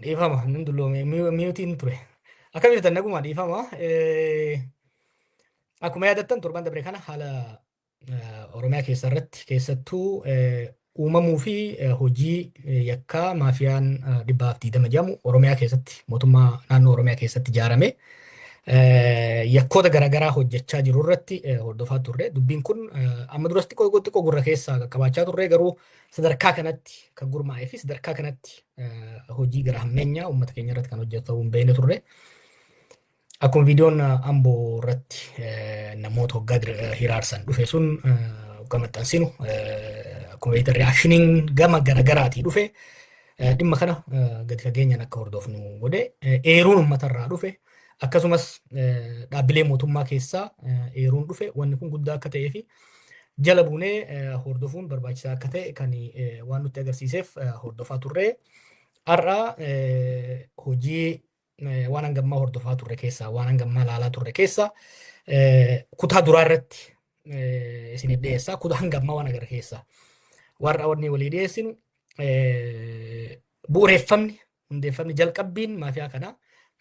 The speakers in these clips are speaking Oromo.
Dhiifama, inni dulloome miyuutiin ture. Akkam jirtan naguma dhiifama. Akkuma yaadattan torban dabre kana haala Oromiyaa keessa irratti keessattuu uumamuu fi hojii yakkaa maafiyaan 120 jedhamu Oromiyaa keessatti mootummaa naannoo Oromiyaa keessatti ijaarame yakkoota garaagaraa hojjechaa jiru irratti hordofaa turre. Dubbiin kun amma duras xiqqoo xiqqoo gurra keessaa qaqqabaachaa turre garuu sadarkaa kanatti kan gurmaa'ee fi sadarkaa kanatti hojii gara hammeenyaa uummata keenya irratti kan hojjetu ta'uu hin beekne turre. Akkuma viidiyoon Amboo irratti namoota hoggaa hiraarsan dhufe sun hoggaa maxxansinu akkuma beektan reaakshiniin gama garaagaraatii dhufe dhimma kana gadi fageenyaan akka hordofnu godhe eeruun uummatarraa dhufe akkasumas dhaabbilee mootummaa keessaa eeruun dhufe wanni kun guddaa akka ta'ee fi jala buunee hordofuun barbaachisaa akka ta'e kan waan nutti agarsiiseef hordofaa turre. Har'a hojii waan hangammaa hordofaa turre keessaa waan hangammaa ilaalaa turre keessaa kutaa duraa irratti isiniif dhiyeessaa kutaa hangammaa waan agarre keessaa warra wanni walii dhiyeessinu bu'uureffamni hundeeffamni jalqabbiin maafiyaa kanaa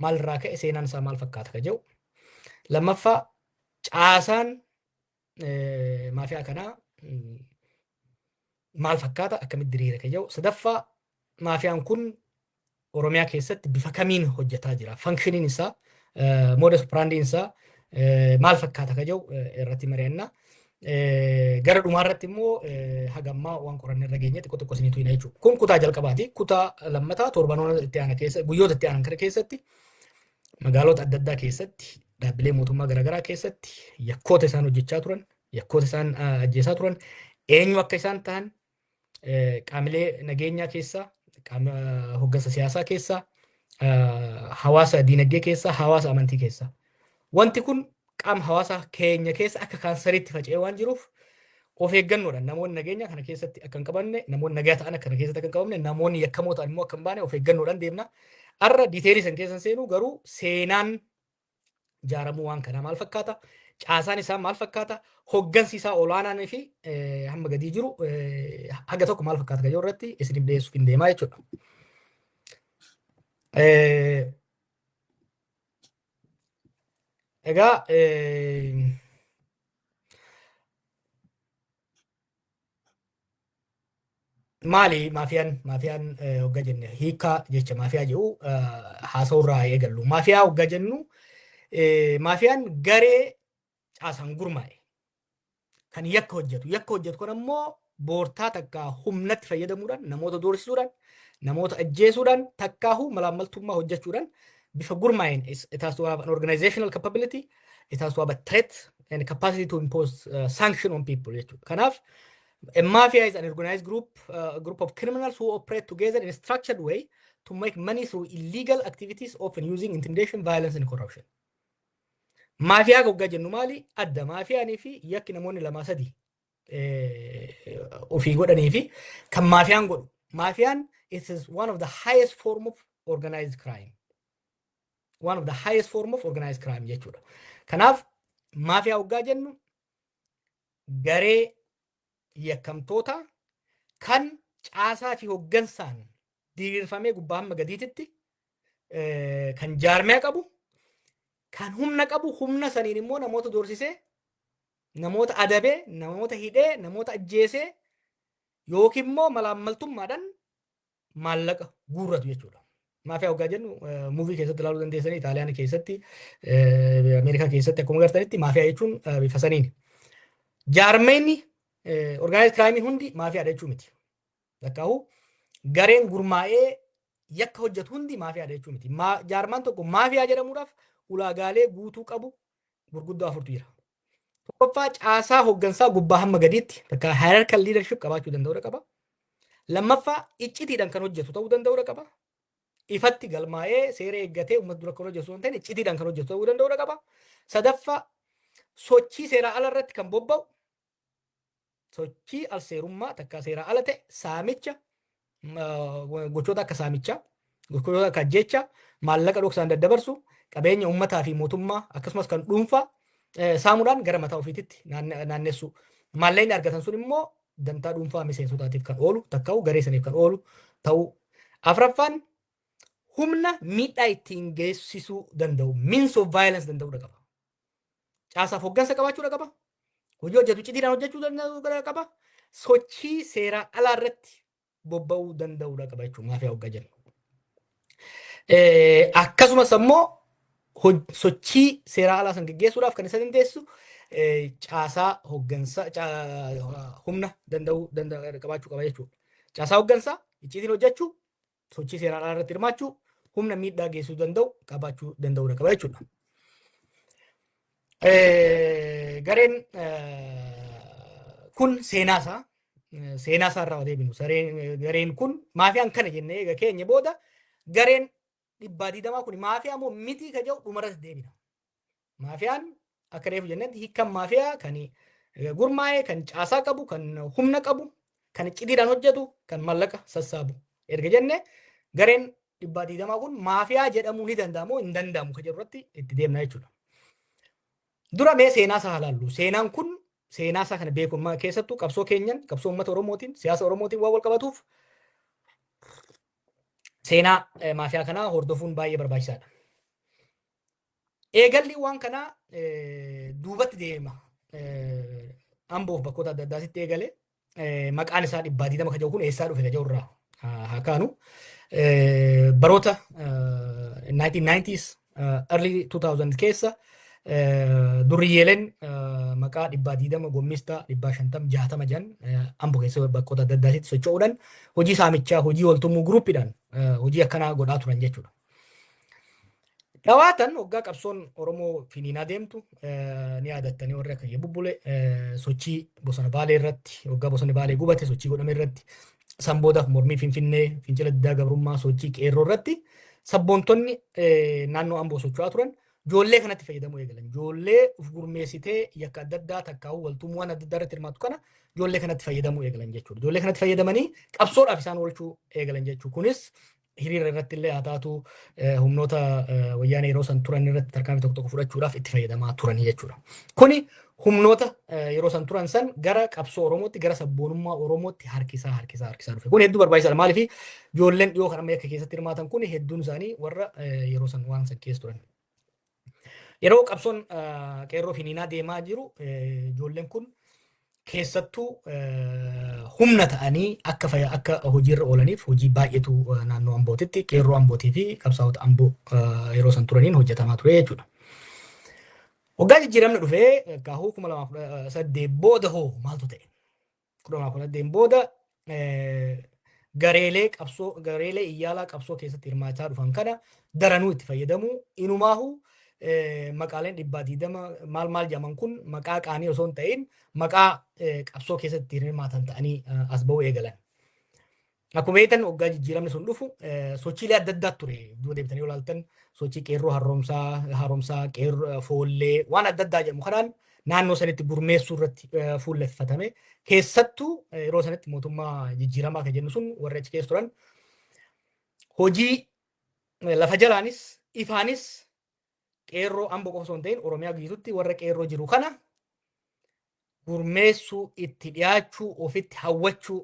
maalirraa ka'e seenaan isaa maal fakkaata ka jedhu lammaffaa caasaan maafiyaa kanaa maal fakkaata akkamitti diriira ka jedhu sadaffaa maafiyaan kun Oromiyaa keessatti bifa kamiin hojjetaa jira fankshiniin isaa modus operandiin isaa maal fakkaata ka jedhu irratti mari'anna. Gara dhumaa irratti immoo hagammaa waan qoranne irra geenye xiqqoo xiqqoo isiniitu hina jechuudha. Kun kutaa jalqabaati. Kutaa lammataa torbanoota itti aanan keessa guyyoota itti aanan kana keessatti magaalota adda addaa keessatti dhaabbilee mootummaa garaagaraa keessatti yakkoota isaan hojjechaa turan, yakkoota isaan ajjeesaa turan, eenyu akka isaan ta'an qaamilee nageenyaa keessaa, qaama hoggansa siyaasaa keessaa, hawaasa diinagdee keessaa, hawaasa amantii keessaa. Wanti kun qaama hawaasa keenya keessa akka kaansariitti faca'ee waan jiruuf of eeggannoodhaan namoonni nageenya kana keessatti akka hin qabanne, namoonni nagaa ta'an kana keessatti akka hin qabamne, namoonni yakkamoo ta'an immoo akka hin baane of eeggannoodhaan deemna. Har'a diiteelii san keessa seenuu garuu seenaan ijaaramuu waan kanaa maal fakkaata? Caasaan isaa maal fakkaata? Hoggansi isaa olaanaan fi hamma gadii jiru haga tokko maal fakkaata kan irratti isiniif dhiyeessuuf hin deemaa jechuudha. Egaa maali maafiyaan maafiyaan hogga jenne hiikaa jecha maafiyaa jedhu haasa'u irraa eegallu. Maafiyaa hogga jennu maafiyaan garee caasaan gurmaa'e kan yakka hojjetu. Yakka hojjetu kun ammoo boortaa takkaa humnatti fayyadamuudhaan namoota doorsisuudhaan namoota ajjeesuudhaan takkaahu malaammaltummaa hojjechuudhaan bifa gurmaa'een it has to have an organizational capability, it has to have a threat and capacity to impose sanction on people jechuudha. Kanaaf a mafia is an organized group of criminals who operate together in a structured way to make money through illegal activities, often using intimidation, violence, and corruption. Maafiyaa hoggaa jennu maali? Adda maafiyaanii fi yakki namoonni lamaa sadi ofii godhanii fi kan maafiyaan godhu. Maafiyaan it is one of the highest form of organized crime. One of the highest form of organized crime jechuudha. Kanaaf maafiyaa hoggaa jennu garee yakkamtoota kan caasaa fi hoggansaan diriirfamee gubbaa hamma gadiititti kan jaarmaya qabu, kan humna qabu, humna saniin immoo namoota doorsisee, namoota adabee, namoota hidhee, namoota ajjeesee yookiin immoo malaammaltummaadhaan maallaqa guurratu jechuudha. Maafiyaa hoggaa jennu muuvii keessatti ilaaluu dandeessanii Itaaliyaan keessatti, Ameerikaa keessatti akkuma agartanitti maafiyaa jechuun bifa saniini. Jaarmeenni organized crime hundi maafiyaadha jechuu miti. Lakkaa'u gareen gurmaa'ee yakka hojjetu hundi maafiyaadha jechuu miti. Jaarmaan tokko maafiyaa jedhamuudhaaf ulaagaalee guutuu qabu gurguddoo afurtu jira. Tokkoffaa caasaa hoggansaa gubbaa hamma gadiitti takka hierarchical leadership qabaachuu danda'uu qaba. Lammaffaa iccitiidhaan kan hojjetu ta'uu danda'uu qaba. Ifatti galmaa'ee seera eeggatee uummata dura kan hojjetu osoo hin ta'in iccitiidhaan kan hojjetu ta'uu danda'uu qaba. Sadaffaa sochii seeraa ala irratti kan bobba'u sochii al seerummaa takka seeraa ala ta'e saamicha gochoota akka saamichaa gochoota akka ajjeechaa maallaqa dhoksaan daddabarsu qabeenya uummataa fi mootummaa akkasumas kan dhuunfaa saamuudhaan gara mataa ofiititti naannessu. Maallaqni argatan sun immoo dantaa dhuunfaa miseensotaatiif kan oolu takka'u garee saniif kan oolu ta'uu. Afraffaan Humna miidhaa ittiin geessisuu danda'u, means of violence danda'uu qaba. Caasaaf hoggansa qabaachuu qaba. Hojii hojjetu icciitiidhaan hojjechuu danda'uu qaba. Sochii seeraa alaa irratti bobba'uu danda'uu qaba jechuudha maafiyaa hoggaa jennu. Akkasumas ammoo sochii seeraa alaa san geggeessuudhaaf kan isa dandeessu caasaa hoggansa humna danda'uu qabaachuu qaba jechuudha. Caasaa hoggansaa, icciitiin hojjechuu, sochii seeraa alaa irratti hirmaachuu, humna miidhaa geessisuu danda'u qabaachuu danda'uu qaba jechuudha. Gareen kun seenaa isaa irraa deebinu. Gareen kun maafiyaan kana jennee eega keenya booda, gareen 120 kun maafiyaa moo miti ka jedhu dhumarratti deebina. Maafiyaan akka reefu jennetti, hiikkan maafiyaa kan gurmaa'ee, kan caasaa qabu, kan humna qabu, kan iccitiidhaan hojjetu, kan mallaqa sassaabu. Erga jenne, gareen 120 kun maafiyaa jedhamuu ni danda'amu hin danda'amu ka jedhu irratti itti deemna jechuudha. Dura mee seenaa isaa haa laallu. Seenaan kun, seenaa isaa kana beekuun, keessattuu qabsoo keenyan, qabsoo uummata Oromootiin, siyaasa Oromootiin waan wal qabatuuf, seenaa maafiyaa kanaa hordofuun baay'ee barbaachisaadha. Eegalli waan kanaa duubatti deema. Amboof bakkoota adda addaatitti eegale. Maqaan isaa 120 ka jedhu kun eessaa dhufe ka jedhu irraa haa kaanu. Baroota 1990s, early 2000 keessa duriyyeeleen maqaa 120, gommistaa 550, 60 jan Amboo keessa bakkoota adda addaatitti socho'uudhaan hojii saamichaa, hojii waltumuu, groupiidhaan hojii akkanaa godhaa turan jechuudha. Dhawaatan waggaa qabsoon Oromoo finiinaa deemtu ni yaadattanii, warri akka bubbule sochii bosona Baalee irratti, waggaa bosonni Baalee gubate sochii godhame irratti, san booda mormii Finfinnee, fincila diddaa gabrummaa, sochii qeerroo irratti sabboontonni naannoo Amboo socho'aa turan ijoollee kanatti fayyadamuu eegalan. Ijoollee uf gurmeessitee yakka adda addaa takkaa'uu waltumuu waan adda addaa irratti hirmaatu kana ijoollee kanatti fayyadamuu eegalan jechuudha. Ijoollee kanatti fayyadamanii qabsoodhaaf isaan oolchuu eegalan jechuudha. Kunis hiriira irratti illee haa taatu, humnoota wayyaanee yeroo san turan irratti tarkaanfii tokko tokko fudhachuudhaaf itti fayyadamaa turanii jechuudha. Kuni humnoota yeroo san turan san gara qabsoo Oromootti, gara sabboonummaa Oromootti harkisaa harkisaa harkisaa dhufe. Kun hedduu barbaachisaadha. Maaliif? Ijoolleen dhiyoo kan amma yakka keessatti hirmaatan kun hedduun isaanii warra yeroo san waan san keessa turan. Yeroo qabsoon qeerroo finiinaa deemaa jiru, ijoolleen kun keessattuu humna ta'anii akka hojiirra oolaniif hojii baay'eetu naannoo Ambootitti qeerroo Ambootii fi qabsaa'ota Amboo yeroo san turaniin hojjetamaa ture jechuudha. Waggaa jijjiiramni dhufee gaahuu 2018 booda hoo maaltu ta'e? 2018 booda gareelee qabsoo, gareelee iyyaalaa qabsoo keessatti hirmaachaa dhufan kana daranuu itti fayyadamuu, inumaahu maqaaleen 120 maal maal jedhaman kun maqaa qaanii osoo hin ta'in maqaa qabsoo keessatti hirmaatan ta'anii as ba'uu eegalan. Akkuma beektan, waggaa jijjiiramni sun dhufu sochiilee adda addaa ture. Duuba deebitanii ilaaltan, sochii qeerroo haaromsaa, qeerroo foollee, waan adda addaa jedhamu kanaan naannoo sanitti gurmeessuu irratti fuulleffatame. Keessattuu yeroo sanitti mootummaa jijjiiramaa kan jennu sun, warri achi keessa turan hojii lafa jalaanis ifaanis qeerroo Amboo qofa osoo hin ta'in Oromiyaa guutuutti warra qeerroo jiru kana gurmeessuu, itti dhiyaachuu, ofitti hawwachuu,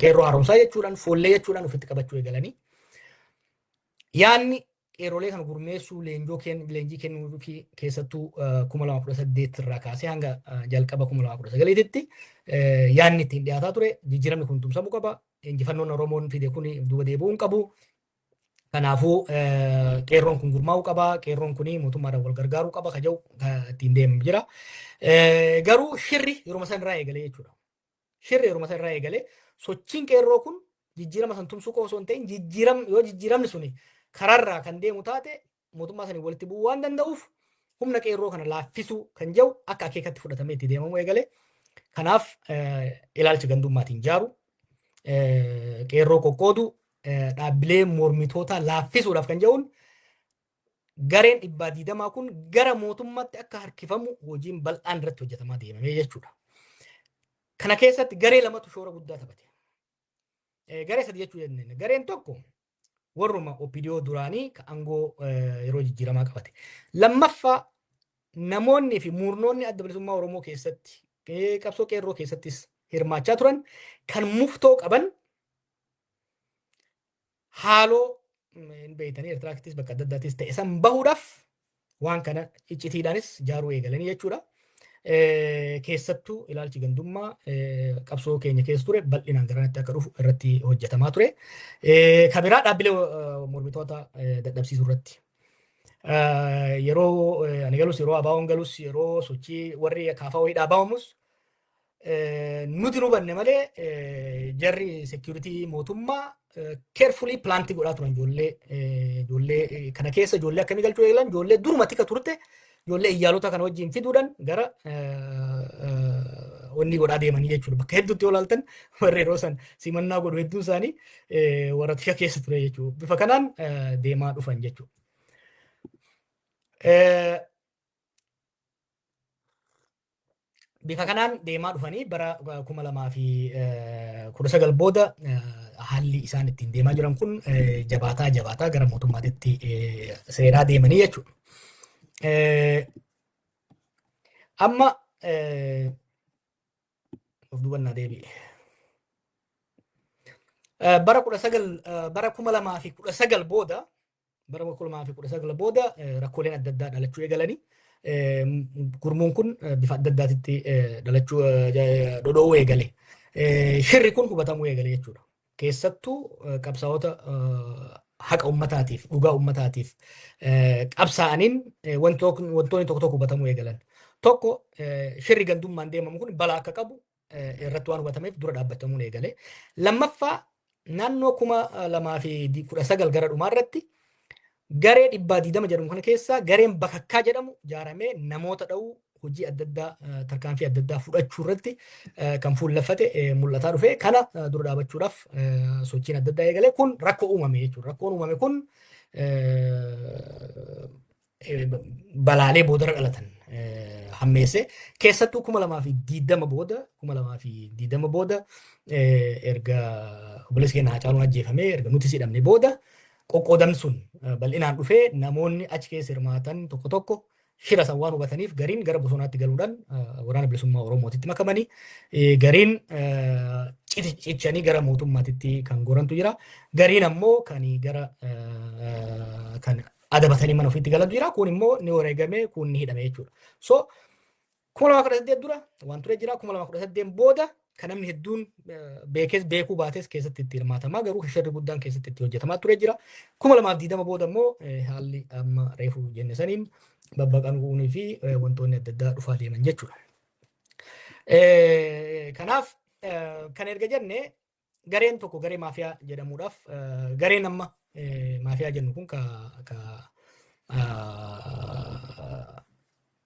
qeerroo haaromsaa jechuudhaan, foollee jechuudhaan ofitti qabachuu eegalanii. Yaanni qeerrolee kana gurmeessuu, leenjii kennuu fi keessattuu 2018 irraa kaasee hanga jalqaba 2019tti yaanni ittiin dhiyaataa ture jijjiiramni kun tumsamuu qaba. Injifannoon Oromoon fide kun duuba deebi'uu hin qabu. Kanaafuu qeerroon kun gurmaa'uu qaba. Qeerroon kun mootummaadhaan wal gargaaruu qaba ka jedhu ittiin deemu jira. Garuu shirri yeroo san irraa eegalee jechuudha. Shirri yeroo san irraa eegalee, sochiin qeerroo kun jijjiirama san tumsuu qofa osoo hin ta'in, yoo jijjiiramni suni karaarraa kan deemu taate mootummaa sanii walitti bu'uu waan danda'uuf, humna qeerroo kana laaffisuu kan jedhu akka akeekatti fudhatamee itti deemamuu eegale. Kanaaf ilaalcha gandummaatiin jaaru, qeerroo qoqqoodu, dhaabbilee mormitoota laaffisuudhaaf kan jedhuun gareen 120 kun gara mootummaatti akka harkifamu hojiin bal'aan irratti hojjetamaa deemamee jechuudha. Kana keessatti garee lamatu shoora guddaa taphate. Garee sadi jechuu dandeenya. Gareen tokko warruma OPDO duraanii ka aangoo yeroo jijjiiramaa qabate. Lammaffaa, namoonni fi murnoonni Adda Bilisummaa Oromoo keessatti, qabsoo qeerroo keessattis hirmaachaa turan kan muftoo qaban. Haaloo hin beektanii, Eertiraattis bakka adda addaattis ta'e san bahuudhaaf waan kana iccitiidhaanis jaaruu eegalanii jechuudha. Keessattuu ilaalchi gandummaa qabsoo keenya keessa ture bal'inaan garanatti akka dhufu irratti hojjetamaa ture. Kan biraa dhaabbilee mormitoota dadhabsiisuu irratti. Yeroo ani galus, yeroo ABO'n galus, yeroo sochii warri kaafaa wayii dhaabamus, nuti nu hubanne malee jarri security mootummaa carefully plant godhaa turan. Ijoollee kana keessa ijoollee akkamii galchuu eegalan? Ijoollee duruma tika turte, ijoollee iyyaalota kana wajjin fiduudhaan gara wanni godhaa deemanii jechuudha. Bakka hedduutti yoo ilaaltan, warri yeroo san simannaa godhu hedduun isaanii warra tika keessa ture jechuudha. Bifa kanaan deemaa dhufan jechuudha. Bifa kanaan deemaa dhufanii bara 2019 booda haalli isaan ittiin deemaa jiran kun jabaataa jabaataa gara mootummaatitti seenaa deemanii jechuudha. Amma of duubannaa deebi'e. Bara 2019 booda, bara 2019 booda rakkooleen adda addaa dhalachuu eegalanii, gurmuun kun bifa adda addaatitti dhalachuu dhodhoo'uu eegale. Shirri kun hubatamuu eegale jechuudha. Keessattuu qabsaa'ota haqa ummataatiif, dhugaa ummataatiif qabsaa'aniin wantoonni tokko tokko hubatamuu eegalan. Tokko, shirri gandummaan deemamu kun balaa akka qabu irratti waan hubatameef dura dhaabbatamuun eegale. Lammaffaa, naannoo 2019 gara dhumaa irratti garee 120 jedhamu kana keessaa gareen bakakkaa jedhamu ijaaramee namoota dha'uu, hojii adda addaa, tarkaanfii adda addaa fudhachuu irratti kan fuulleffate mul'ataa dhufe. Kana dura dhaabachuudhaaf sochiin adda addaa eegale. Kun rakkoo uumame jechuudha. Rakkoon uumame kun balaalee boodara dhalatan hammeesse. Keessattuu 2020 booda, 2020 booda, erga obboleessi keenya Haacaaluun ajjeefamee, erga nuti hidhamne booda, qoqqoodamni sun bal'inaan dhufee, namoonni achi keessa hirmaatan tokko tokko shira san waan hubataniif gariin gara bosonaatti galuudhaan Waraana Bilisummaa Oromootitti makamanii, gariin cichanii gara mootummaatitti kan gorantu jira. Gariin ammoo kan gara kan adabatanii mana ofiitti galantu jira. Kun immoo ni wareegame, kun ni hidhame jechuudha. So 2018 dura waan ture jira. 2018 booda kan namni hedduun beekes beekuu baates keessatti itti hirmaatamaa, garuu shirri guddaan keessatti itti hojjetamaa ture jira. 2020 booda immoo haalli amma reefu jenne saniin babbaqanuunii fi wantoonni adda addaa dhufaa deeman jechuudha. Kanaaf kan erga jenne, gareen tokko garee maafiyaa jedhamuudhaaf, gareen amma maafiyaa jennu kun ka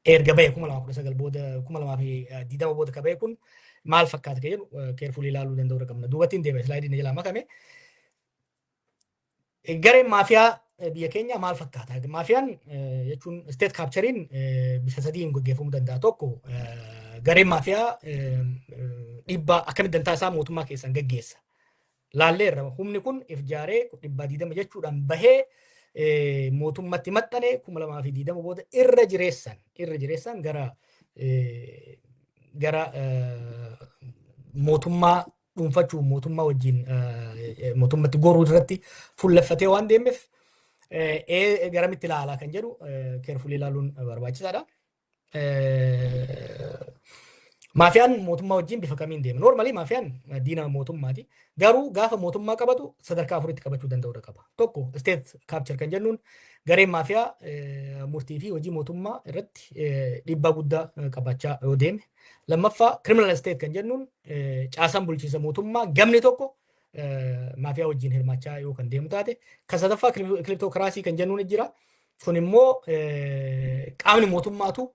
erga bahe 2019 booda, 2020 booda ka bahe kun maal fakkaata kan jedhu carefully ilaaluu danda'uu qabna. Duubatti hin deema, slide iin jalaa makame. Gareen maafiyaa biyya keenya maal fakkaata? Maafiyaan jechuun state capture iin bifa sadiin gaggeeffamuu danda'a. Tokko, gareen maafiyaa dhiibbaa akkamitti dantaa isaa mootummaa keessan gaggeessa? Laalleerra, humni kun if jaaree 120 jechuudhaan bahee mootummatti maxxane 2020 booda irra jireessan gara mootummaa dhuunfachuu, mootummaa wajjin mootummatti goruu irratti fuulleffatee waan deemeef, garamitti ilaalaa kan jedhu carefully ilaaluun barbaachisaadha. Maafiyaan mootummaa wajjin bifa kamiin deema? Normally maafiyaan diina mootummaati. Garuu gaafa mootummaa qabatu sadarkaa afuritti qabachuu danda'uu qaba. Tokko, state capture kan jennuun gareen maafiyaa murtii fi hojii mootummaa irratti dhiibbaa guddaa qabaachaa yoo deeme. Lammaffaa, criminal state kan jennuun caasaan bulchiinsa mootummaa gamni tokko maafiyaa wajjin hirmaachaa yoo kan deemu taate. Kan sadaffaa kleptocracy kan jennuun jira. Kun immoo qaamni mootummaatu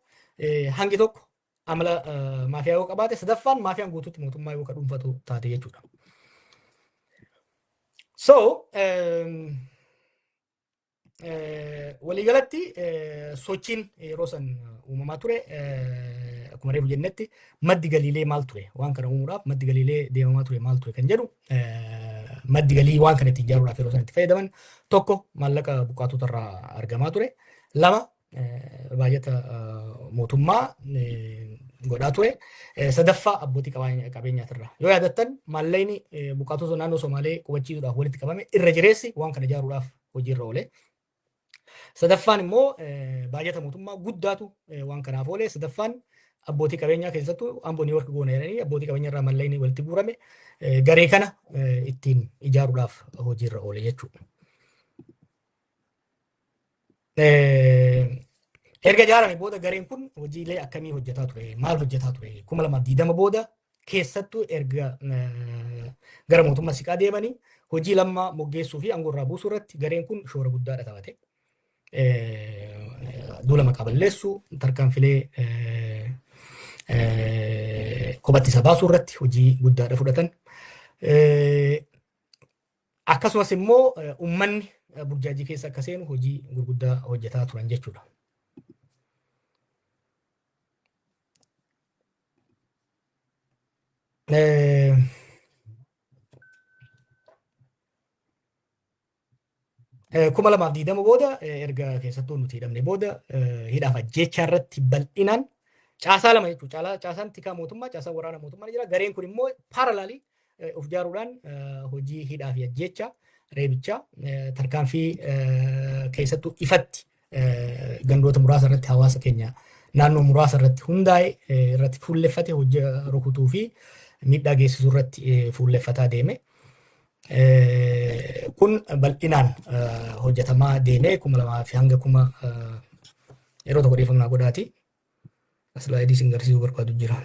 hangi tokko amala maafiyaa yoo qabaate, sadaffaan maafiyaan guutuutti mootummaa yoo ka dhuunfatu taate jechuudha. So waliigalatti sochiin yeroo san uumamaa ture, akkuma reefu jennetti, maddi galiilee maal ture? Waan kana uumuudhaaf maddi galiilee deemamaa ture maal ture kan jedhu, maddi galii waan kana ittiin ijaaruudhaaf yeroo san itti fayyadaman, tokko, maallaqa buqqaatota irraa argamaa ture. Lama, baajata mootummaa godhaa ture. Sadaffaa abbootii qabeenyaatirraa. Yoo yaadattan maallaqni buqqaatota naannoo Somaalee qubachiisuudhaaf walitti qabame irra jireessi waan kana ijaaruudhaaf hojiirra oole. Sadaffaan immoo baajata mootummaa guddaatu waan kanaaf oole. Sadaffaan abbootii qabeenyaa keessattuu Amboo Niiwork goona jedhanii abbootii qabeenyaa irraa maallaqni walitti guurame garee kana ittiin ijaaruudhaaf hojiirra oole jechuudha. Erga ijaarame booda gareen kun hojiilee akkamii hojjetaa ture? Maal hojjetaa ture? 2020 booda keessattuu erga gara mootummaa siqaa deemanii hojii Lammaa moggeessuu fi aangoo irraa buusuu irratti gareen kun shoora guddaadha taphate. Duula maqaa balleessuu, tarkaanfilee kophatti isa baasuu irratti hojii guddaadha fudhatan. Akkasumas immoo uummanni burjaajii keessa akka seenu hojii gurguddaa hojjetaa turan jechuudha. 2020 booda erga keessattuu nuti hidhamne booda hidhaaf ajjeechaa irratti bal'inaan caasaa lama jechuudha. Caasaan tikaa mootummaa, caasaan waraana mootummaa ni jira. Gareen kun immoo paaralaalii of ijaaruudhaan hojii hidhaa fi ajjeechaa, reebichaa, tarkaanfii keessattuu ifatti gandoota muraasa irratti hawaasa keenya naannoo muraasa irratti hundaa'e irratti fuulleffate hojii rukutuu fi miidhaa geessisuu irratti fuulleffataa deeme. Kun bal'inaan hojjetamaa deeme 2000 fi hanga kuma yeroo tokko dhiifama naa godhaati. Islaayidii isin garsiisuu barbaadu jira.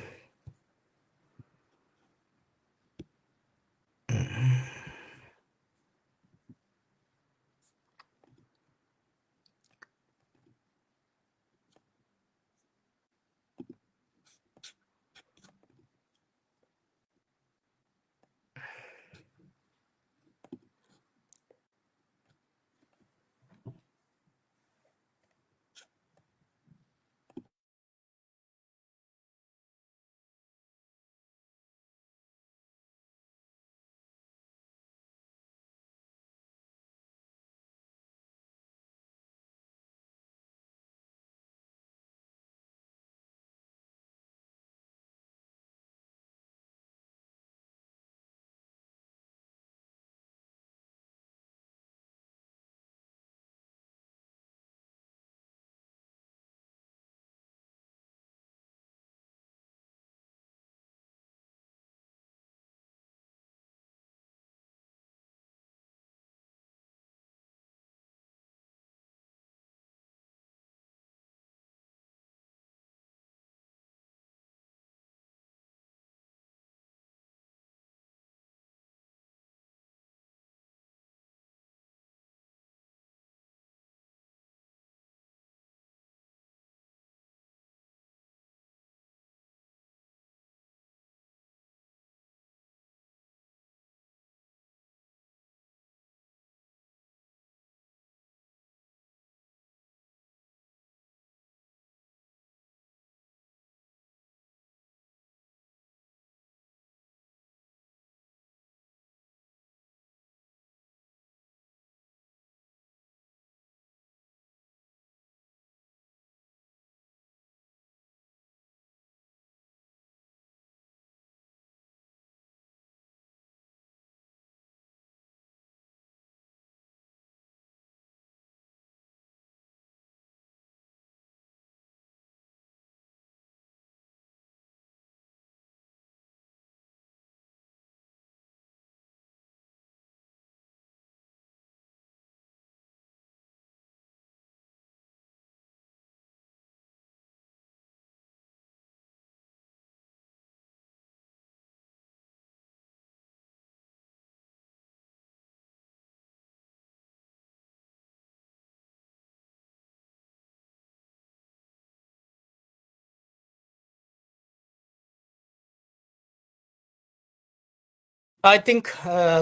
I think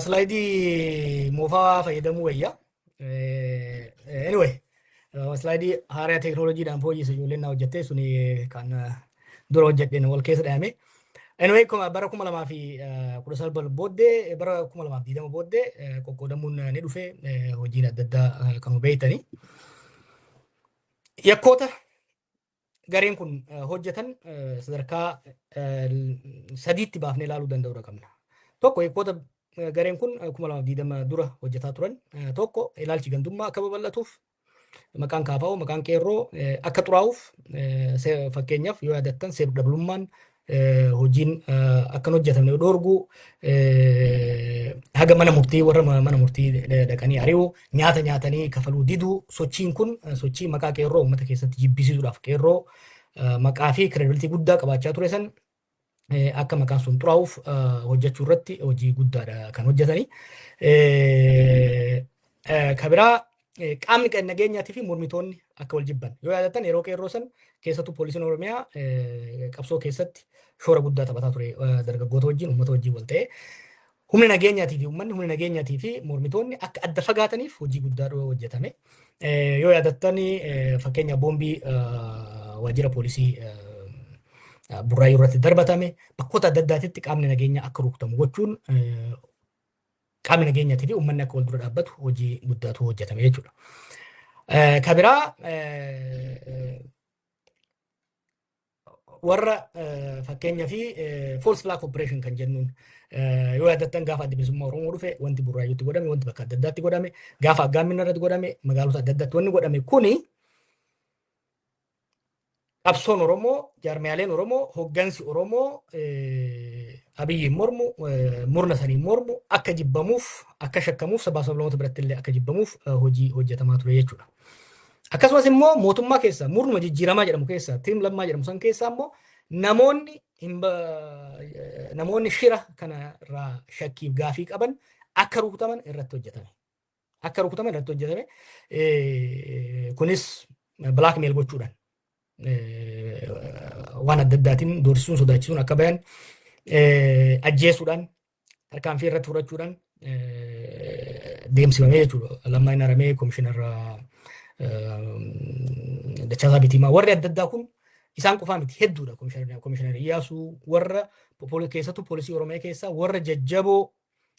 slaayidii moofaa fayyadamuu wayya. Anyway, slaayidii haaraa teekinooloojiidhaan fooyyesse ijoolleen naa hojjette suni kan dura hojjedheen wal keessa dhayame. Anyway, bara 2019 booddee, bara 2020 booddee qoqqoodamuun ni dhufe, hojiin adda addaa kan beektani. Yakkoota Gareen kun hojjetan sadarkaa sadiitti baafnee ilaaluu danda'uu qabna. Tokko, yakkoota gareen kun 2020 dura hojjetaa turan, tokko, ilaalchi gandummaa akka babal'atuuf, maqaan KFO, maqaan qeerroo akka xuraa'uuf, fakkeenyaaf yoo yaadattan, seer dabalummaan hojiin akka hin hojjetamne dhoorguu, haga mana murtii, warra mana murtii dhaqanii ari'uu, nyaata nyaatanii kafaluu diduu, sochiin kun sochii maqaa qeerroo uummata keessatti jibbisiisuudhaaf, qeerroo maqaa fi credibility guddaa qabaachaa ture san akka maqaan sun xuraa'uuf hojjechuu irratti hojii guddaadha kan hojjetanii. Kabiraa, qaamni nageenyaatii fi mormitoonni akka wal jibban. Yoo yaadattan, yeroo qeerroo san keessattuu poolisiin Oromiyaa qabsoo keessatti shoora guddaa taphataa ture, dargaggoota wajjin, uummata wajjin wal ta'ee. Humni nageenyaatii fi uummanni, humni nageenyaatii fi mormitoonni akka adda fagaataniif hojii guddaa hojjetame. Yoo yaadattan, fakkeenya boombii waajjira poolisii Burraayyuu irratti darbatame, bakkoota adda addaatitti qaamni nageenyaa akka rukutamu gochuun, qaamni nageenyaatii fi uummanni akka wal dura dhaabbatu hojii guddaatu hojjetame jechuudha. Kabiraa, warra fakkeenya fi false flag operation kan jennuun, yoo yaadattan, gaafa Adda Bilisummaa Oromoo dhufe wanti Burraayyuutti godhame, wanti bakka adda addaatti godhame, gaafa Aggaammina irratti godhame, magaalota adda addaatti wanni godhame kuni, qabsoon Oromoo, jaarmiyaaleen Oromoo, hoggansi Oromoo Abiyyiin mormu, murna saniin mormu akka jibbamuuf, akka shakkamuuf, sabaa sablammoota biratti illee akka jibbamuuf hojii hojjetamaa ture jechuudha. Akkasumas immoo mootummaa keessa, murnuma jijjiiramaa jedhamu keessa, team Lammaa jedhamu san keessa immoo namoonni shira kana irraa shakkiif gaafii qaban akka rukutaman irratti hojjetame. Akka rukutaman irratti hojjetame. Kunis blackmail gochuudhaan, waan adda addaatiin doorsisuun, sodaachisuun akka bayan, ajjeesuudhaan, tarkaanfii irratti fudhachuudhaan deemsifamee jechuudha. Lammaa inni haramee, komishinarra Dachaasaa Bitiimaa, warri adda addaa kun isaan qofaa miti, hedduudha. Komishinar Iyyaasuu, warra keessattuu poolisii Oromiyaa keessaa warra jajjaboo,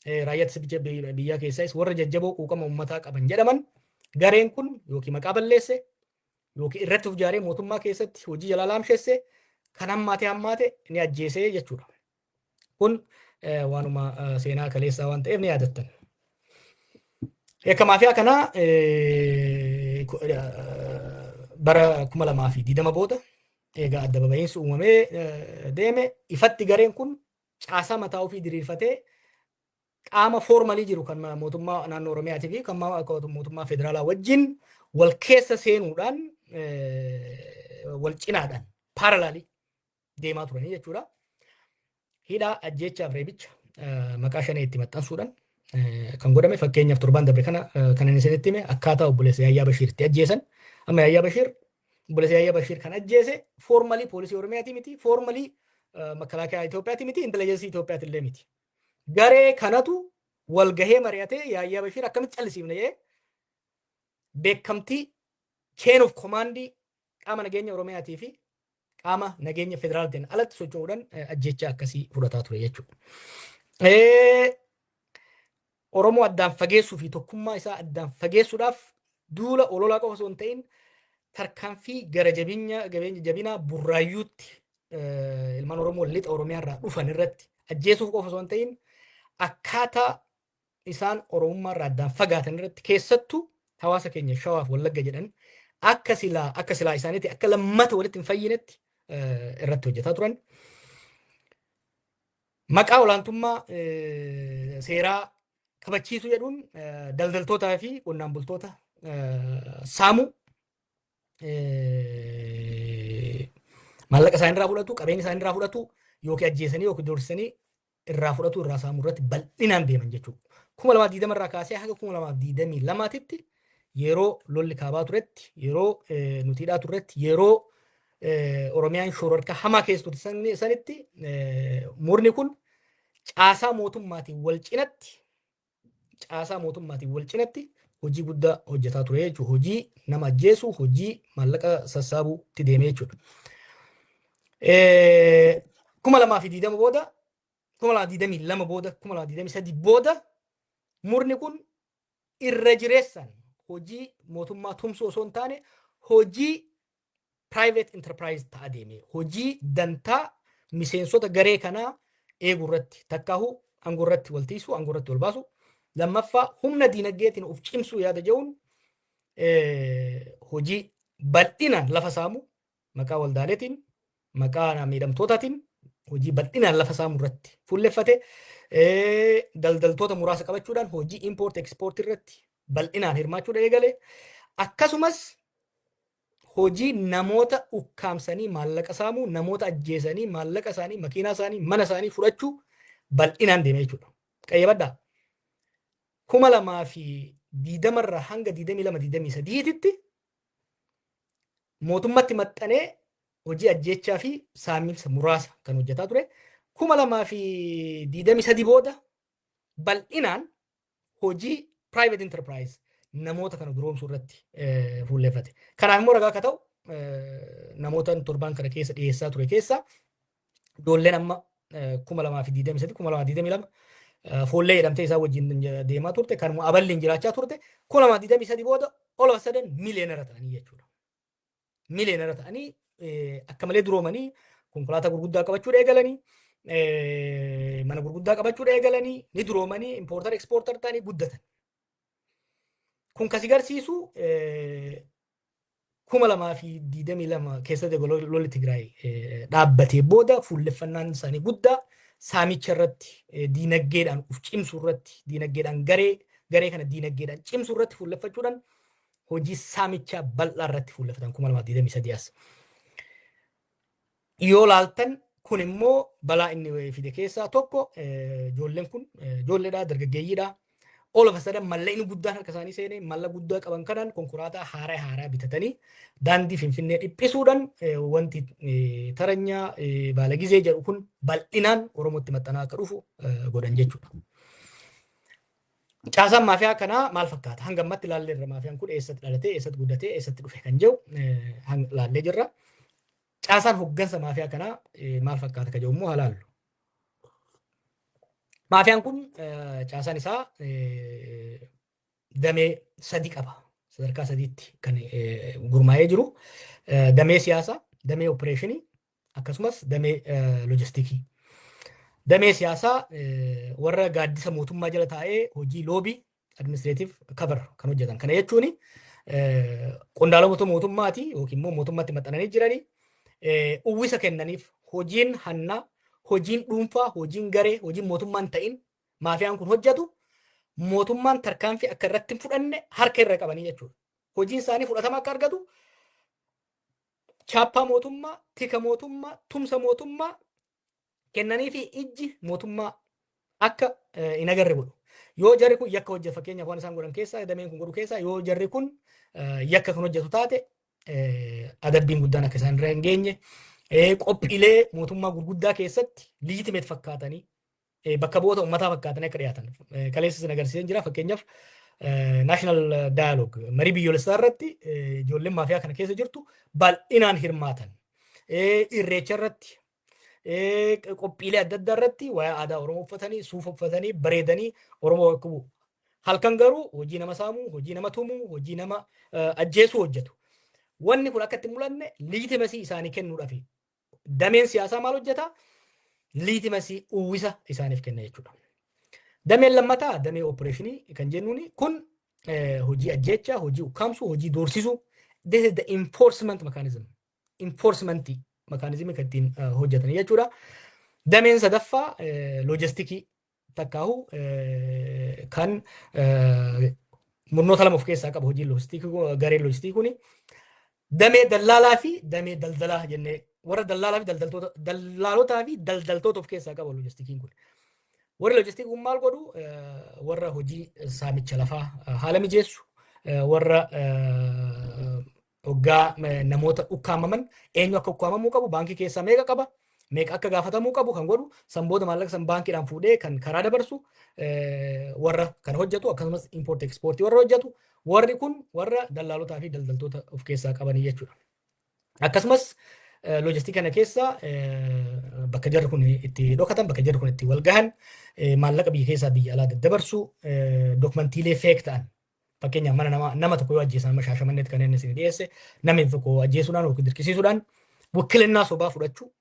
raayyaa ittisa biyyaa keessaas warra jajjaboo quuqama uummataa qaban jedhaman, gareen kun yookiin maqaa balleesse yookiin irratti of ijaaree mootummaa keessatti hojii jalaa laamshesse, kan hammaate hammaate ni ajjeesee jechuudha. Kun waanuma seenaa kaleessaa waan ta'eef ni yaadattan. Yakka maafiyaa kanaa bara 2020 booda egaa adda baba'iinsi uumamee deeme, ifatti gareen kun caasaa mataa ofii diriirfatee qaama formal jiru kan mootummaa naannoo Oromiyaatii fi kan mootummaa federaalaa wajjin wal keessa seenuudhaan, wal cinaadhaan, parallel deemaa turanii jechuudha. Hidhaa, ajjeechaaf reebicha maqaa shanee itti maxxansuudhaan kan godhame, fakkeenyaaf torban dabre kana kan inni isinitti hime, akkaataa obboleessa Yaayyaa Bashiir itti ajjeesan. Amma Yaayyaa Bashiir, obboleessa Yaayyaa Bashiir kan ajjeese formally poolisii Oromiyaatii miti, formally makalaakaa Itoophiyaatii miti, intelligence Itoophiyaati illee miti. Garee kanatu wal gahee mari'atee, Yaayyaa Bashiir akkamitti callisiifna jedhee, beekamtii chain of command qaama nageenya Oromiyaatii fi qaama nageenya federaalaatiin alatti socho'uudhaan ajjeechaa akkasii fudhataa ture jechuudha. Oromoo addaan fageessuu fi tokkummaa isaa addaan fageessuudhaaf duula ololaa qofa osoo hin ta'in, tarkaanfii gara jabinya jabinaa Burraayyuutti ilmaan Oromoo lixa Oromiyaa irraa dhufan irratti ajjeesuuf qofa osoo hin ta'in, akkaataa isaan Oromummaa irraa addaan fagaatan irratti, keessattuu hawaasa keenya Shawaaf Wallagga jedhan akka silaa isaaniitti akka lammata walitti hin fayyinetti irratti hojjetaa turan. Maqaa olaantummaa seeraa kabachiisuu jedhuun daldaltootaa fi qonnaan bultoota saamuu, maallaqa isaanii irraa fudhatu, qabeenya isaanii irraa fudhatu, yookiin ajjeesanii yookiin doorsisanii irraa fudhatu, irraa saamuu irratti bal'inaan deeman jechuudha. 2020 irraa kaasee haga 2022tti, yeroo lolli kaabaa turetti, yeroo nuti hidhaa turretti, yeroo Oromiyaan shororka hamaa keessa turte sanitti, murni kun caasaa mootummaatiin wal cinatti hojii guddaa hojjetaa ture jechuudha. Hojii nama ajjeesuu, hojii maallaqa sassaabuutti deemee jechuudha. 2020 booda, 2022 booda, 2023 booda murni kun irra jireessaan hojii mootummaa tumsuu osoo hin taane hojii private enterprise ta'aa deeme. Hojii dantaa miseensota garee kanaa eeguu irratti, takkaahu aangoo irratti wal tiisuu, aangoo irratti wal baasu. Lammaffaa, humna diinagdeetiin of cimsuu yaada jedhuun hojii bal'inaan lafa saamu, maqaa waldaaleetiin, maqaa miidhamtootaatiin hojii bal'inaan lafa saamu irratti fuulleffate. Daldaltoota muraasa qabachuudhaan hojii import export irratti bal'inaan hirmaachuudha eegale. Akkasumas hojii namoota ukkaamsanii maallaqa saamuu, namoota ajjeesanii maallaqa isaanii, makiinaa isaanii, mana isaanii fudhachuu bal'inaan deeme jechuudha. Qayyabadhaa. 2020rraa hanga 22, 23tti mootummatti maxxanee hojii ajjeechaa fi saamiinsa muraasa kan hojjetaa ture. 2023 booda bal'inaan hojii private enterprise namoota kana duroomsuu irratti fuulleffate. Kanaaf immoo ragaa akka ta'u, namoota torban kana keessa dhiyeessaa ture keessa ijoolleen amma 2023, 2022 foollee jedhamtee isaa wajjin deemaa turte, kanuma aballiin jiraachaa turte, 2023 booda all of a sudden millionaire ta'anii jechuudha. Millionaire ta'anii, akka malee duroomanii, konkolaataa gurguddaa qabachuu eegalanii, mana gurguddaa qabachuu eegalanii, ni duroomanii, importer exporter ta'anii guddatan. Kun kasi garsiisu, 2022 keessatti lolli Tigraay dhaabbatee booda fuulleffannaan isaanii guddaa saamicha irratti, diinagdeedhaan uf cimsuu irratti, diinagdeedhaan garee kana diinagdeedhaan cimsuu irratti fuulleffachuudhaan hojii saamichaa bal'aa irratti fuulleffatan 2023 as. Yoo laaltan, kun immoo balaa inni fide keessaa tokko, ijoolleen kun ijoolleedha, dargaggeeyyiidha. All of a sudden mallaqni guddaan harka isaanii seenee, mallaqa guddaa qaban kanaan konkolaataa haaraa haaraa bitatanii daandii Finfinnee dhiphisuudhaan wanti taranyaa baalagizee jedhu kun bal'inaan Oromootti maxxanaa akka dhufu godhan jechuudha. Caasaan maafiyaa kanaa maal fakkaata? Hanga ammatti ilaallee irra maafiyaan kun eessatti dhalatee, eessatti guddatee, eessatti dhufe kan jedhu ilaallee jirra. Caasaan hoggansa maafiyaa kanaa maal fakkaata kan jedhu immoo haa laallu. Maafiyaan kun caasaan isaa damee sadi qaba. Sadarkaa sadiitti kan gurmaa'ee jiru. Damee siyaasaa, damee opereeshinii, akkasumas damee loojistikii. Damee siyaasaa, warra gaaddisa mootummaa jala taa'ee hojii lobby, administrative cover kan hojjetan. Kana jechuun qondaalota mootummaati yookiin immoo mootummaatti maxxananii jiranii uwwisa kennaniif, hojiin hannaa, hojiin dhuunfaa, hojiin garee, hojiin mootummaan ta'in maafiyaan kun hojjetu mootummaan tarkaanfii akka irratti hin fudhanne harka irra qabanii jechuudha. Hojiin isaanii fudhatama akka argatu chaappaa mootummaa, tika mootummaa, tumsa mootummaa kennanii fi ijji mootummaa akka hin agarre godhu. Yoo jarri kun yakka hojjetu, fakkeenyaaf waan isaan godhan keessaa, dameen kun godhu keessaa, yoo jarri kun yakka kan hojjetu taate adabbiin guddaan akka isaan irra hin geenye, qophiilee mootummaa gurguddaa keessatti legitimate fakkaatanii, bakka bu'oota uummataa fakkaatanii akka dhiyaatan. Kaleessa isin agarsiiseen jira. Fakkeenyaaf, national dialogue, marii biyyoolessaa irratti ijoolleen maafiyaa kana keessa jirtu bal'inaan hirmaatan. Irreecha irratti, qophiilee adda addaa irratti waa'ee aadaa Oromoo uffatanii, suufa uffatanii, bareedanii Oromoo bakka bu'u. Halkan garuu hojii nama saamuu, hojii nama tumuu, hojii nama ajjeesuu hojjetu. Wanni kun akka itti mul'anne legitimacy isaanii kennuudhaaf dameen siyaasaa maal hojjeta? Legitimacy, uwwisa isaaniif kenna jechuudha. Dameen lammataa damee opereeshinii kan jennuuni kun hojii ajjeechaa, hojii ukkaamsuu, hojii doorsisuu. This is the enforcement mechanism. Enforcement mechanism kan ittiin hojjetan jechuudha. Dameen sadaffaa loojistikii takkaahu kan murnoota lama of keessaa qaba, hojii loojistikii, gareen loojistikii kuni. Damee dallaalaa fi damee daldalaa jennee, warra dallaalaa fi daldaltoota, dallaalotaa fi daldaltoota of keessaa qaba loojistikiin kun. Warri loojistikii kun maal godhu? Warra hojii saamicha lafaa haala mijeessu, warra hoggaa namoota ukkaamaman eenyu akka ukkaamamuu qabu, baankii keessaa meeqa qaba, meeqa akka gaafatamuu qabu kan godhu, san booda maallaqa san baankiidhaan fuudhee kan karaa dabarsu warra kan hojjetu, akkasumas import exportii warra hojjetu, warri kun warra dallaalotaa fi daldaltoota of keessaa qabanii jechuudha. Akkasumas loojistikii kana keessa bakka jarri kun itti dhokatan, bakka jarri kun itti wal gahan, maallaqa biyya keessaa biyya alaa daddabarsu, dookumantiilee fake ta'an Fakkeenyaaf, mana nama nama tokko yoo ajjeesan, amma Shaashamanneetti kan inni isin dhiyeesse, namni tokko ajjeesuudhaan yookiin dirqisiisuudhaan wakkilannaa sobaa fudhachuu,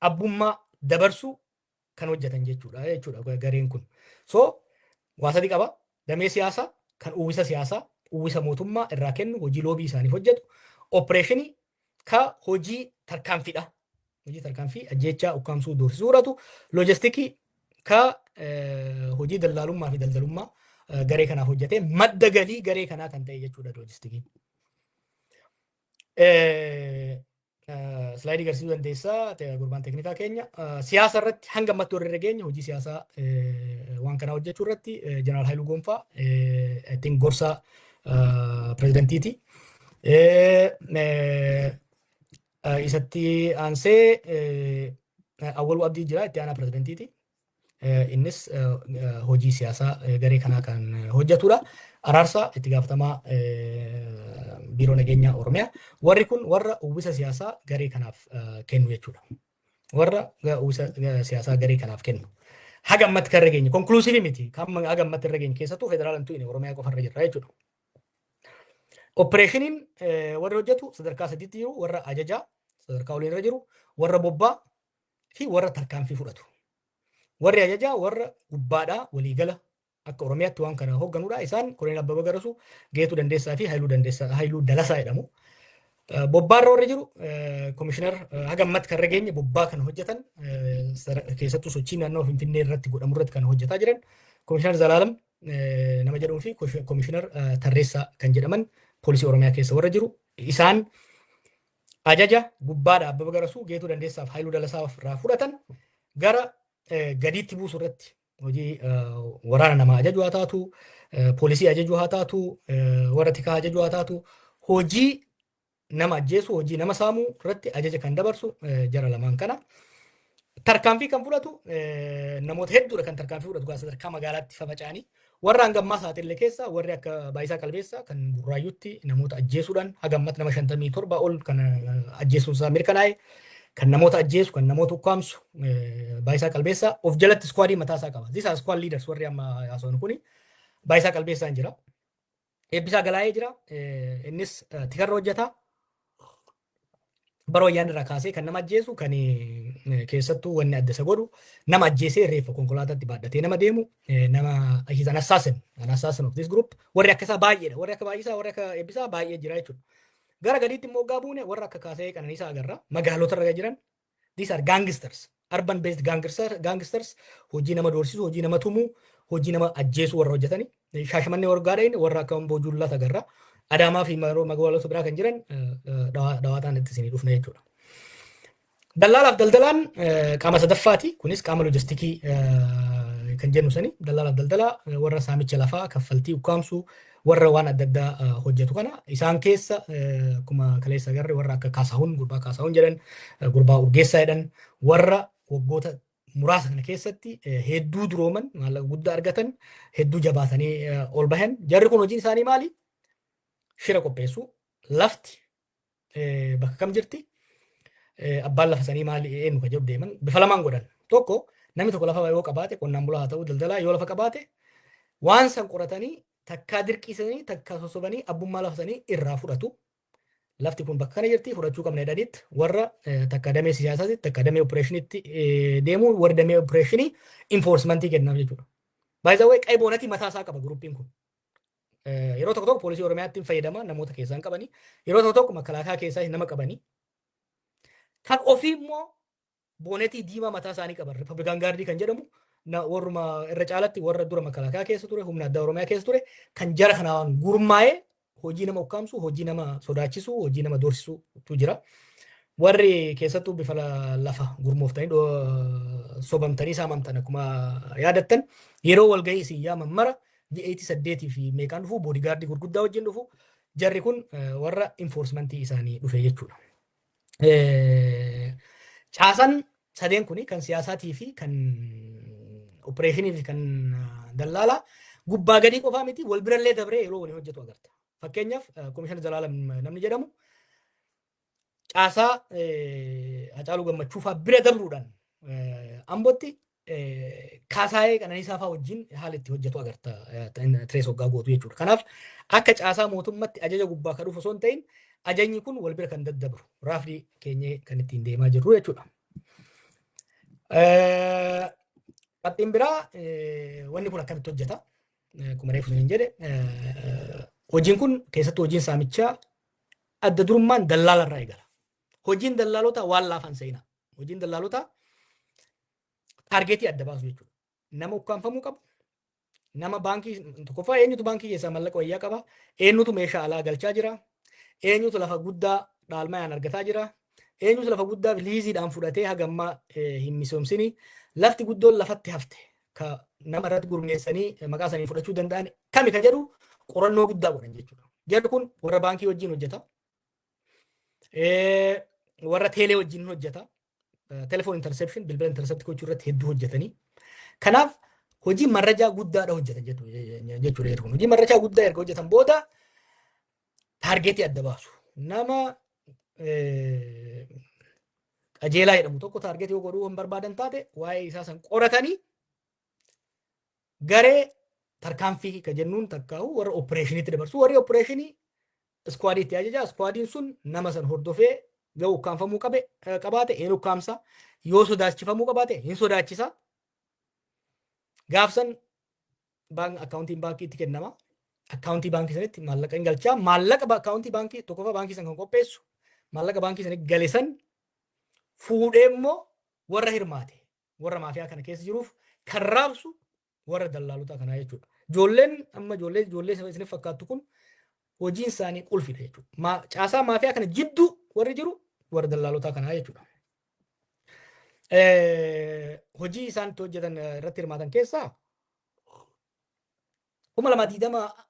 abbummaa dabarsuu kan hojjetan jechuudha gareen kun. So waa sadi qaba. Damee siyaasaa kan uwwisa siyaasaa, uwwisa mootummaa irraa kennu, hojii lobby isaaniif hojjetu. Operation ka hojii tarkaanfiidha. Hojii tarkaanfii ajjeechaa, ukkaamsuu, doorsisuu fudhatu. Logistic ka hojii daldalummaa fi daldalummaa garee kanaaf hojjetee madda galii garee kanaa kan ta'e jechuudha logistic'n. Slide agarsiisuu dandeessaa gurbaan teeknikaa keenya. Siyaasa irratti hanga ammatti warri irra geenye, hojii siyaasaa waan kanaa hojjechuu irratti, Jeneraal Haayiluu Gonfaa ittiin gorsa pireezidentiiti. Isatti aansee Awwaluu Abdii jira, itti aanaa pireezidentiiti. Innis hojii siyaasaa garee kanaa kan hojjetudha. Araarsaa, itti gaafatamaa Biiroo Nageenyaa Oromiyaa. Warri kun warra uwwisa siyaasaa garee kanaaf kennu jechuudha. Warra uwwisa siyaasaa garee kanaaf kennu. Haga ammatti kan irra geenye conclusive miti. Haga ammatti irra geenye keessattuu federaalaan tu'ine, Oromiyaa qofa irra jirra jechuudha. Operationiin warri hojjetu sadarkaa sadiitti jiru: warra ajajaa sadarkaa oliin irra jiru, warra bobbaa fi warra tarkaanfii fudhatu. Warri ajajaa warra gubbaadhaa waliigala akka Oromiyaatti waan kana hoogganudha. Isaan Koloneel Abbabaa Garasuu, Geetuu Dandeessaa fi Haayiluu Dandeessaa, Haayiluu Dalasaa jedhamu. Bobbaarra warri jiru komishinar, haga ammatti kan irra geenye, bobbaa kan hojjetan, keessattuu sochii naannoo Finfinnee irratti godhamu irratti kan hojjetaa jiran, Komishinar Zalaalam nama jedhamuu fi Komishinar Tarreessaa kan jedhaman, poolisii Oromiyaa keessa warra jiru. Isaan ajaja gubbaadha Abbaba Garasuu, Geetuu Dandeessaa fi Haayiluu Dalasaa irraa fudhatan gara gadiitti buusu irratti hojii waraana namaa ajaju haa taatu, poolisii ajaju haa taatu, warra tikaa ajaju haa taatu, hojii nama ajjeesu, hojii nama saamuu irratti ajaja kan dabarsu jara lamaan kana. Tarkaanfii kan fudhatu namoota hedduudha. Kan tarkaanfii fudhatu gaafa sadarkaa magaalaatti faffaca'anii warra hangammaa saaxille keessa warri akka Baayisaa Qalbeessaa kan Burraayyuutti namoota ajjeesuudhaan haga ammatti nama 57 ol kan ajjeesuun isaa mirkanaa'e, kan namoota ajjeesu, kan namoota ukkaamsu, Baayisaa Qalbeessaa of jalatti squad mataa isaa qaba. These are squad leaders warri amma haasawwan kuni. Baayisaa Qalbeessaan jira. Eebbisaa Galaayee jira. Innis tikarra hojjeta. Bara wayyaan irraa kaasee kan nama ajjeesu, kan keessattuu wanni adda isa godhu nama ajjeesee reeffa konkolaataatti baadhatee nama deemu, nama, he's an assassin, an assassin of this group. Warri akka isaa baay'eedha. Warri akka Baay'isaa, warri akka Eebbisaa baay'ee jira jechuudha. Gara gadiitti immoo hoggaa buune warra akka Kaasee Qananiisaa agarra. Magaalota irra jiran, these are gangsters, urban based gangsters, hojii nama doorsisuu, hojii nama tumuu, hojii nama ajjeesuu warra hojjetani. Shaashamannee warra gaadhain warra akka Bojuullaa agarra. Adaamaa fi magaalota biraa kan jiran dhawaataan itti isinii dhufna jechuudha. Dallaalaaf daldalaan qaama sadaffaati. Kunis qaama logistic kan jennu sani. Dallaalaaf daldalaa warra saamicha lafaa, kaffaltii ukkaamsuu, warra waan adda addaa hojjetu kana. Isaan keessa akkuma kaleessa agarre warra akka Kaasahuun, gurbaa Kaasahuun jedhan, gurbaa Urgeessaa jedhan, warra waggoota muraasa kana keessatti hedduu durooman, maallaqa guddaa argatan, hedduu jabaatanii ol bahan. Jarri kun hojiin isaanii maali? Shira qopheessuu, lafti bakka kam jirti, abbaan lafa sanii maali, eenyu kan jedhu deeman. Bifa lamaan godhan. Tokko, namni tokko lafa yoo qabaate, qonnaan bulaa haa ta'u, daldalaa, yoo lafa qabaate, waan san qoratanii takkaa dirqisanii takkaa sossobanii abbummaa lafa sanii irraa fudhatu. Lafti kun bakka kana jirti, fudhachuu qabna jedhanitti warra takka damee siyaasaatti, takka damee operationitti deemuun warri damee operation enforcement kennaaf jechuudha. Baay'ee qay boonatii mataa isaa qaba groupiin kun. Yeroo tokko tokko poolisii Oromiyaatti fayyadama, namoota keessaan qabanii, yeroo tokko tokko makalaakaa keessaa nama qabanii, kan ofii immoo boonetii diimaa mataa isaanii qaban, Republican Guard kan jedhamu, warruma irra caalatti warra dura makalaakaa keessa ture, humna addaa Oromiyaa keessa ture, kan jara kanaan gurmaa'ee hojii nama ukkaamsu, hojii nama sodaachisu, hojii nama doorsisutu jira. Warri keessattuu bifa lafa gurmooftanii sobamtanii saamamtan, akkuma yaadattan, yeroo walgahii isin yaaman mara V8 saddeetii fi meeqaan dhufu, bodyguard gurguddaa wajjin dhufu, jarri kun warra enforcement isaanii dhufe jechuudha. Caasaan sadeen kuni, kan siyaasaatii fi kan operation fi kan daldalaa, gubbaa gadii qofaa miti, wal birallee dabree yeroo waliin hojjetu agarta. Fakkeenyaaf, Komishina Zalaalam namni jedhamu caasaa Hacaaluu Gammachuu fa'aa bira dabruudhaan Ambootti Kaasaayee Qananiisaa fa'aa wajjin haala itti hojjetu agarta trace hoggaa gootu jechuudha. Kanaaf akka caasaa mootummatti ajaja gubbaa kan dhufu osoo hin ta'in, ajajni kun wal bira kan daddabru raafii keenyee kan ittiin deemaa jirru jechuudha. Qabxiin biraa, wanni kun akkamitti hojjeta? Akkuma reefu isiniin jedhe, hojiin kun, keessattuu hojiin saamichaa, adda durummaan dallaala irraa eegala. Hojiin dallaalotaa waan laafan seenaa. Hojiin dallaalotaa target adda baasu jechuudha. Nama ukkaanfamuu qabu, nama baankii tokkoffaa, eenyutu baankii keessaa maallaqa wayyaa qaba, eenyutu meeshaa alaa galchaa jira, eenyutu lafa guddaa dhaalmayaan argataa jira, eenyutu lafa guddaa liiziidhaan fudhatee hagammaa hin misoomsini, lafti guddoon lafatti hafte ka nama irratti gurmeessanii maqaa sanii fudhachuu danda'an kami ka jedhu qorannoo guddaa godhan jechuudha. Jarri kun warra baankii wajjin hojjeta. Warra teelee wajjin hojjeta. Telephone interception, bilbila intercept gochuu irratti hedduu hojjetanii. Kanaaf hojii marrajaa guddaadha hojjetan jechuudha kun. Hojii marrajaa guddaa erga hojjetan booda target adda baasu. Nama Qajeelaa jedhamu tokko target yoo godhuu hin barbaadan taate, waa'ee isaa san qoratanii garee tarkaanfii ka jennuun takkaa'u warra operationiitti dabarsu. Warri operation squad itti ajaja. Squadiin sun nama san hordofee yoo ukkaanfamuu qabe qabaate hin ukkaamsa, yoo sodaachifamuu qabaate hin sodaachisa. Gaafsan accountiin baankiitti kennama. Account baankii sanitti maallaqa hin galchaa. Maallaqa account baankii tokkoffaa baankii san kan qopheessu, maallaqa baankii sanitti gale san fuudhee immoo warra hirmaate, warra maafiyaa kana keessa jiruuf kan raabsu warra dallaalota kanaa jechuudha. Ijoolleen amma ijoollee isiniif fakkaattu kun hojiin isaanii qulfidha jechuudha. Caasaa maafiyaa kana jidduu warri jiru warra dallaalotaa kanaa jechuudha. Hojii isaan itti hojjetan irratti hirmaatan keessaa, 2020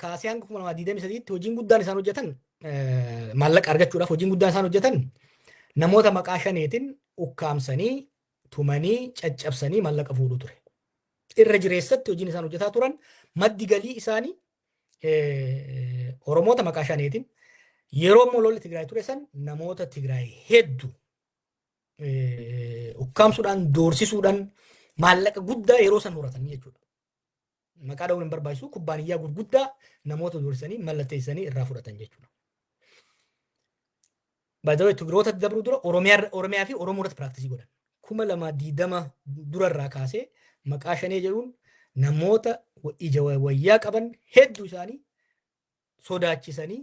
kaasee hanga 2023tti hojiin guddaan isaan hojjetan, maallaqa argachuudhaaf hojiin guddaan isaan hojjetan, namoota maqaa shaneetiin ukkaamsanii, tumanii, caccabsanii maallaqa fuudhuu ture. Irra jireessatti hojiin isaan hojjetaa turan, maddi galii isaanii, Oromoota maqaa shaneetiin, yeroo immoo lolli Tigraay ture san namoota Tigraay hedduu ukkaamsuudhaan, doorsisuudhaan maallaqa guddaa yeroo san horatanii jechuudha. Maqaa dha'uun hin barbaachisu, kubbaaniyyaa gurguddaa namoota doorsisanii mallatteessanii irraa fudhatan jechuudha. Baay'ee Tigroota dabruu dura Oromiyaa fi Oromoo irratti practice godhan. 2020 durarraa kaasee maqaa shanee jedhuun namoota ija wayyaa qaban hedduu isaanii sodaachisanii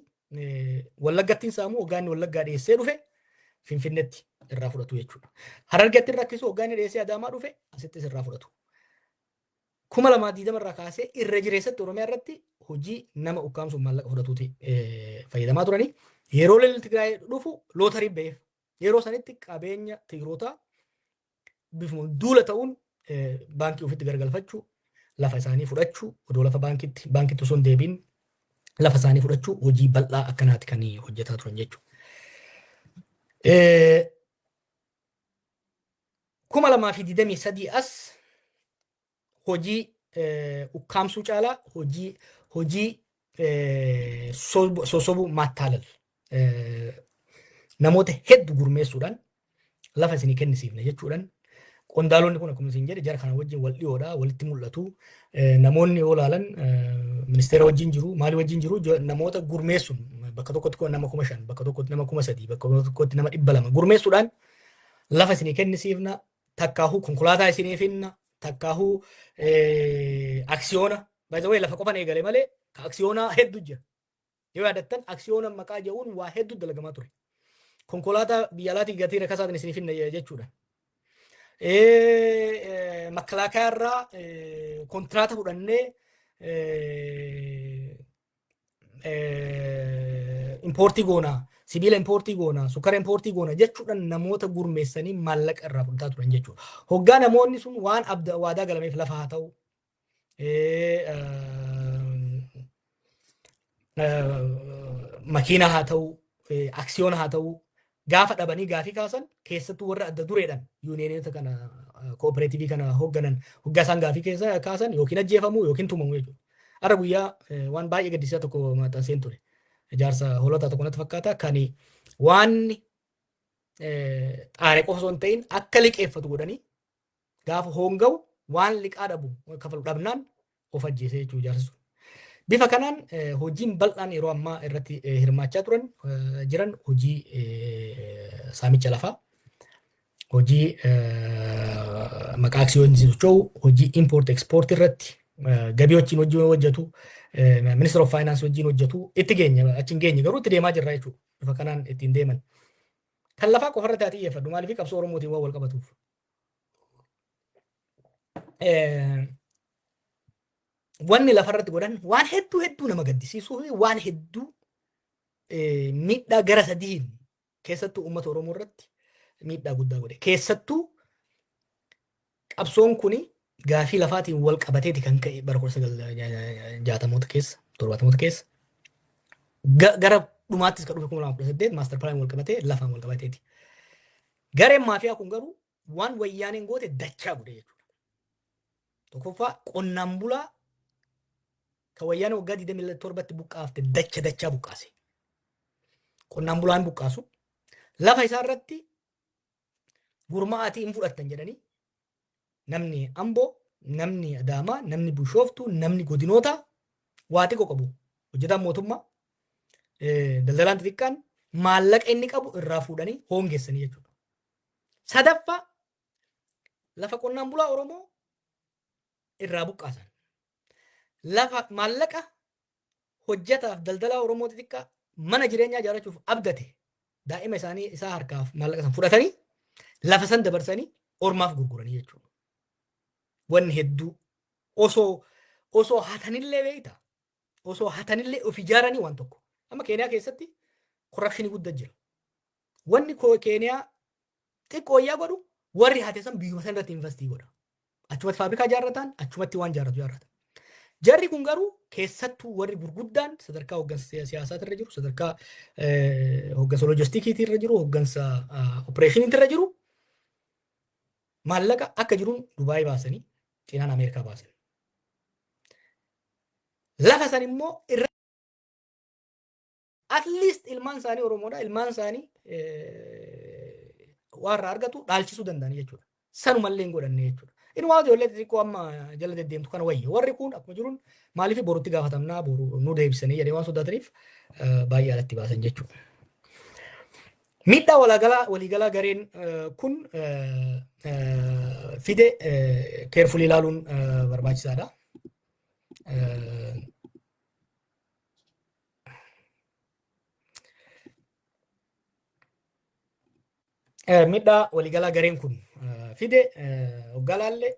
Wallaggattiin saamuu, hoggaa inni Wallaggaa dhiyeessee dhufe Finfinneetti irraa fudhatu jechuudha. Harargeetti rakkisu, hoggaa inni dhiyeessee Adaamaa dhufe asittis irraa fudhatu. 2020 irraa kaasee irra jireessatti Oromiyaa irratti hojii nama ukkaamsuun maallaqa fudhatuuti fayyadamaa turanii. Yeroo lolli Tigraay dhufu lootarii ba'eef. Yeroo sanitti qabeenya Tigrootaa bifuma duula ta'uun baankii ofitti garagalfachuu, lafa isaanii fudhachuu, odoo lafa baankitti osoo hin deebiin lafa isaanii fudhachuu, hojii bal'aa akkanaati kan hojjetaa turan jechuudha. 2023 as hojii ukkaamsuu caalaa hojii sosobuu, maattaalal, namoota hedduu gurmeessuudhaan lafa isinii kennisiifne jechuudhaan. Qondaalonni kun, akkuma isin jedhe, jara kana wajjin wal dhiyoodha, walitti mul'atu. Namoonni yoo ilaalan ministeera wajjin jiru, maalii wajjin jiru, namoota gurmeessuun bakka tokkotti nama 5,000, bakka tokkotti nama 3,000, bakka tokkotti nama 200 gurmeessuudhaan lafa isinii kennisiifna, takkaahuu konkolaataa isinii finna, takkaahuu aksiyoona. By the way, lafa qofan eegale malee ka aksiyoonaa hedduu jira. Yoo yaadattan, aksiyoona maqaa jedhuun waa hedduu dalagamaa ture. Konkolaataa biyya alaatii gatii rakasaatiin isinii finna jechuudha. Makalaakaa irraa kontiraata fudhannee import goonaa, sibiila import goonaa, sukkara import goonaa jechuudhaan namoota gurmeessanii maallaqa irraa fudhataa turan jechuudha. Hoggaa namoonni sun waan abda waadaa galameef, lafa haa ta'u, makiinaa haa ta'u, aksiyoona haa ta'u, gaafa dhabanii gaafii kaasan, keessattuu warra adda dureedhaan unionota kana, cooperative kana hoogganan, hoggaa isaan gaafii keessa kaasan yookiin ajjeefamuu yookiin tumamu jechuudha. Har'a guyyaa waan baay'ee gaddisiisaa tokko maxxanseen ture. Ijaarsa hoolotaa tokko natti fakkaata kan waan xaaree qofa osoo hin ta'in akka liqeeffatu godhanii Gaafa hoonga'u waan liqaa dhabu kafalu dhabnaan of ajjeese jechuudha jaarsi sun. Bifa kanaan hojiin bal'aan yeroo ammaa irratti hirmaachaa turan jiran hojii saamicha lafaa, hojii maqaa aksiyoonii socho'u, hojii import export irratti gabii wajjin hojii hojjetu, Minister of Finance wajjin hojjetu. Itti geenye achi hin geenye, garuu itti deemaa jirra jechuudha. Bifa kanaan ittiin deeman. Kan lafaa qofa irratti haa xiyyeeffadhu, maaliif qabsoo Oromootiin waan wal qabatuuf. Wanni lafarratti godhan waan hedduu hedduu nama gaddisiisuu fi waan hedduu miidhaa gara sadiin keessattuu uummata Oromoo irratti miidhaa guddaa godhe. Keessattuu qabsoon kuni gaafii lafaatiin wal qabateeti kan ka'e bara 1960moota keessa, 70moota keessa. Gara dhumaattis kan dhufe 2018 master plan wal qabatee, lafaan wal qabateeti. Gareen maafiyaa kun garuu waan Wayyaaneen goote dachaa godhe jechuudha. Tokkoffaa, qonnaan bulaa kan Wayyaanee waggaa 27tti buqqaafte dacha dachaa buqqaase. Qonnaan bulaan buqqaasu lafa isaa irratti gurmaa'aatii hin fudhattan jedhanii namni Amboo, namni Adaamaa, namni Bishooftuu, namni godinoota waa xiqqoo qabu, hojjetaan mootummaa, daldalaan xixiqqaan maallaqa inni qabu irraa fuudhanii hoongessanii jechuudha. Sadaffaa, lafa qonnaan bulaa Oromoo irraa buqqaasan. Lafa maallaqa hojjetaaf daldalaa Oromoo xixiqqaa mana jireenyaa ijaarrachuuf abdate daa'ima isaanii isaa harkaaf maallaqa san fudhatanii lafa san dabarsanii ormaaf gurguranii jechuudha. Wanni hedduu osoo hatanillee beekta, osoo hatanillee of ijaaranii waan tokko. Amma Keeniyaa keessatti corruption guddaa jira. Wanni Keeniyaa xiqqooyyaa godhu, warri hate san biyyuma san irratti invest godha. Achumatti faabrikaa ijaarratan, achumatti waan ijaarratu ijaarratan. Jarri kun garuu keessattuu warri gurguddaan sadarkaa hooggansa siyaasaa irra jiru, sadarkaa hooggansa loojistikiitii irra jiru, hooggansa opereeshiniitii irra jiru, maallaqa akka jiruun Dubaayii baasanii cinaan Ameerikaa baasan. Lafa san immoo irra at least ilmaan isaanii Oromoodha. Ilmaan isaanii waan irraa argatu dhaalchisuu danda'anii jechuudha. Sanumallee hin godhanne jechuudha. Inni waan ijoollee xixiqqoo amma jala deddeemtu kana wayya. Warri kun akkuma jiruun maaliif borutti gaafatamnaa, boru nu deebisanii jedhee waan sodaataniif baay'ee alatti baasan jechuudha. Miidhaa waliigalaa gareen kun fide carefully ilaaluun barbaachisaadha. Miidhaa waliigalaa gareen kun fide hoggaa laalle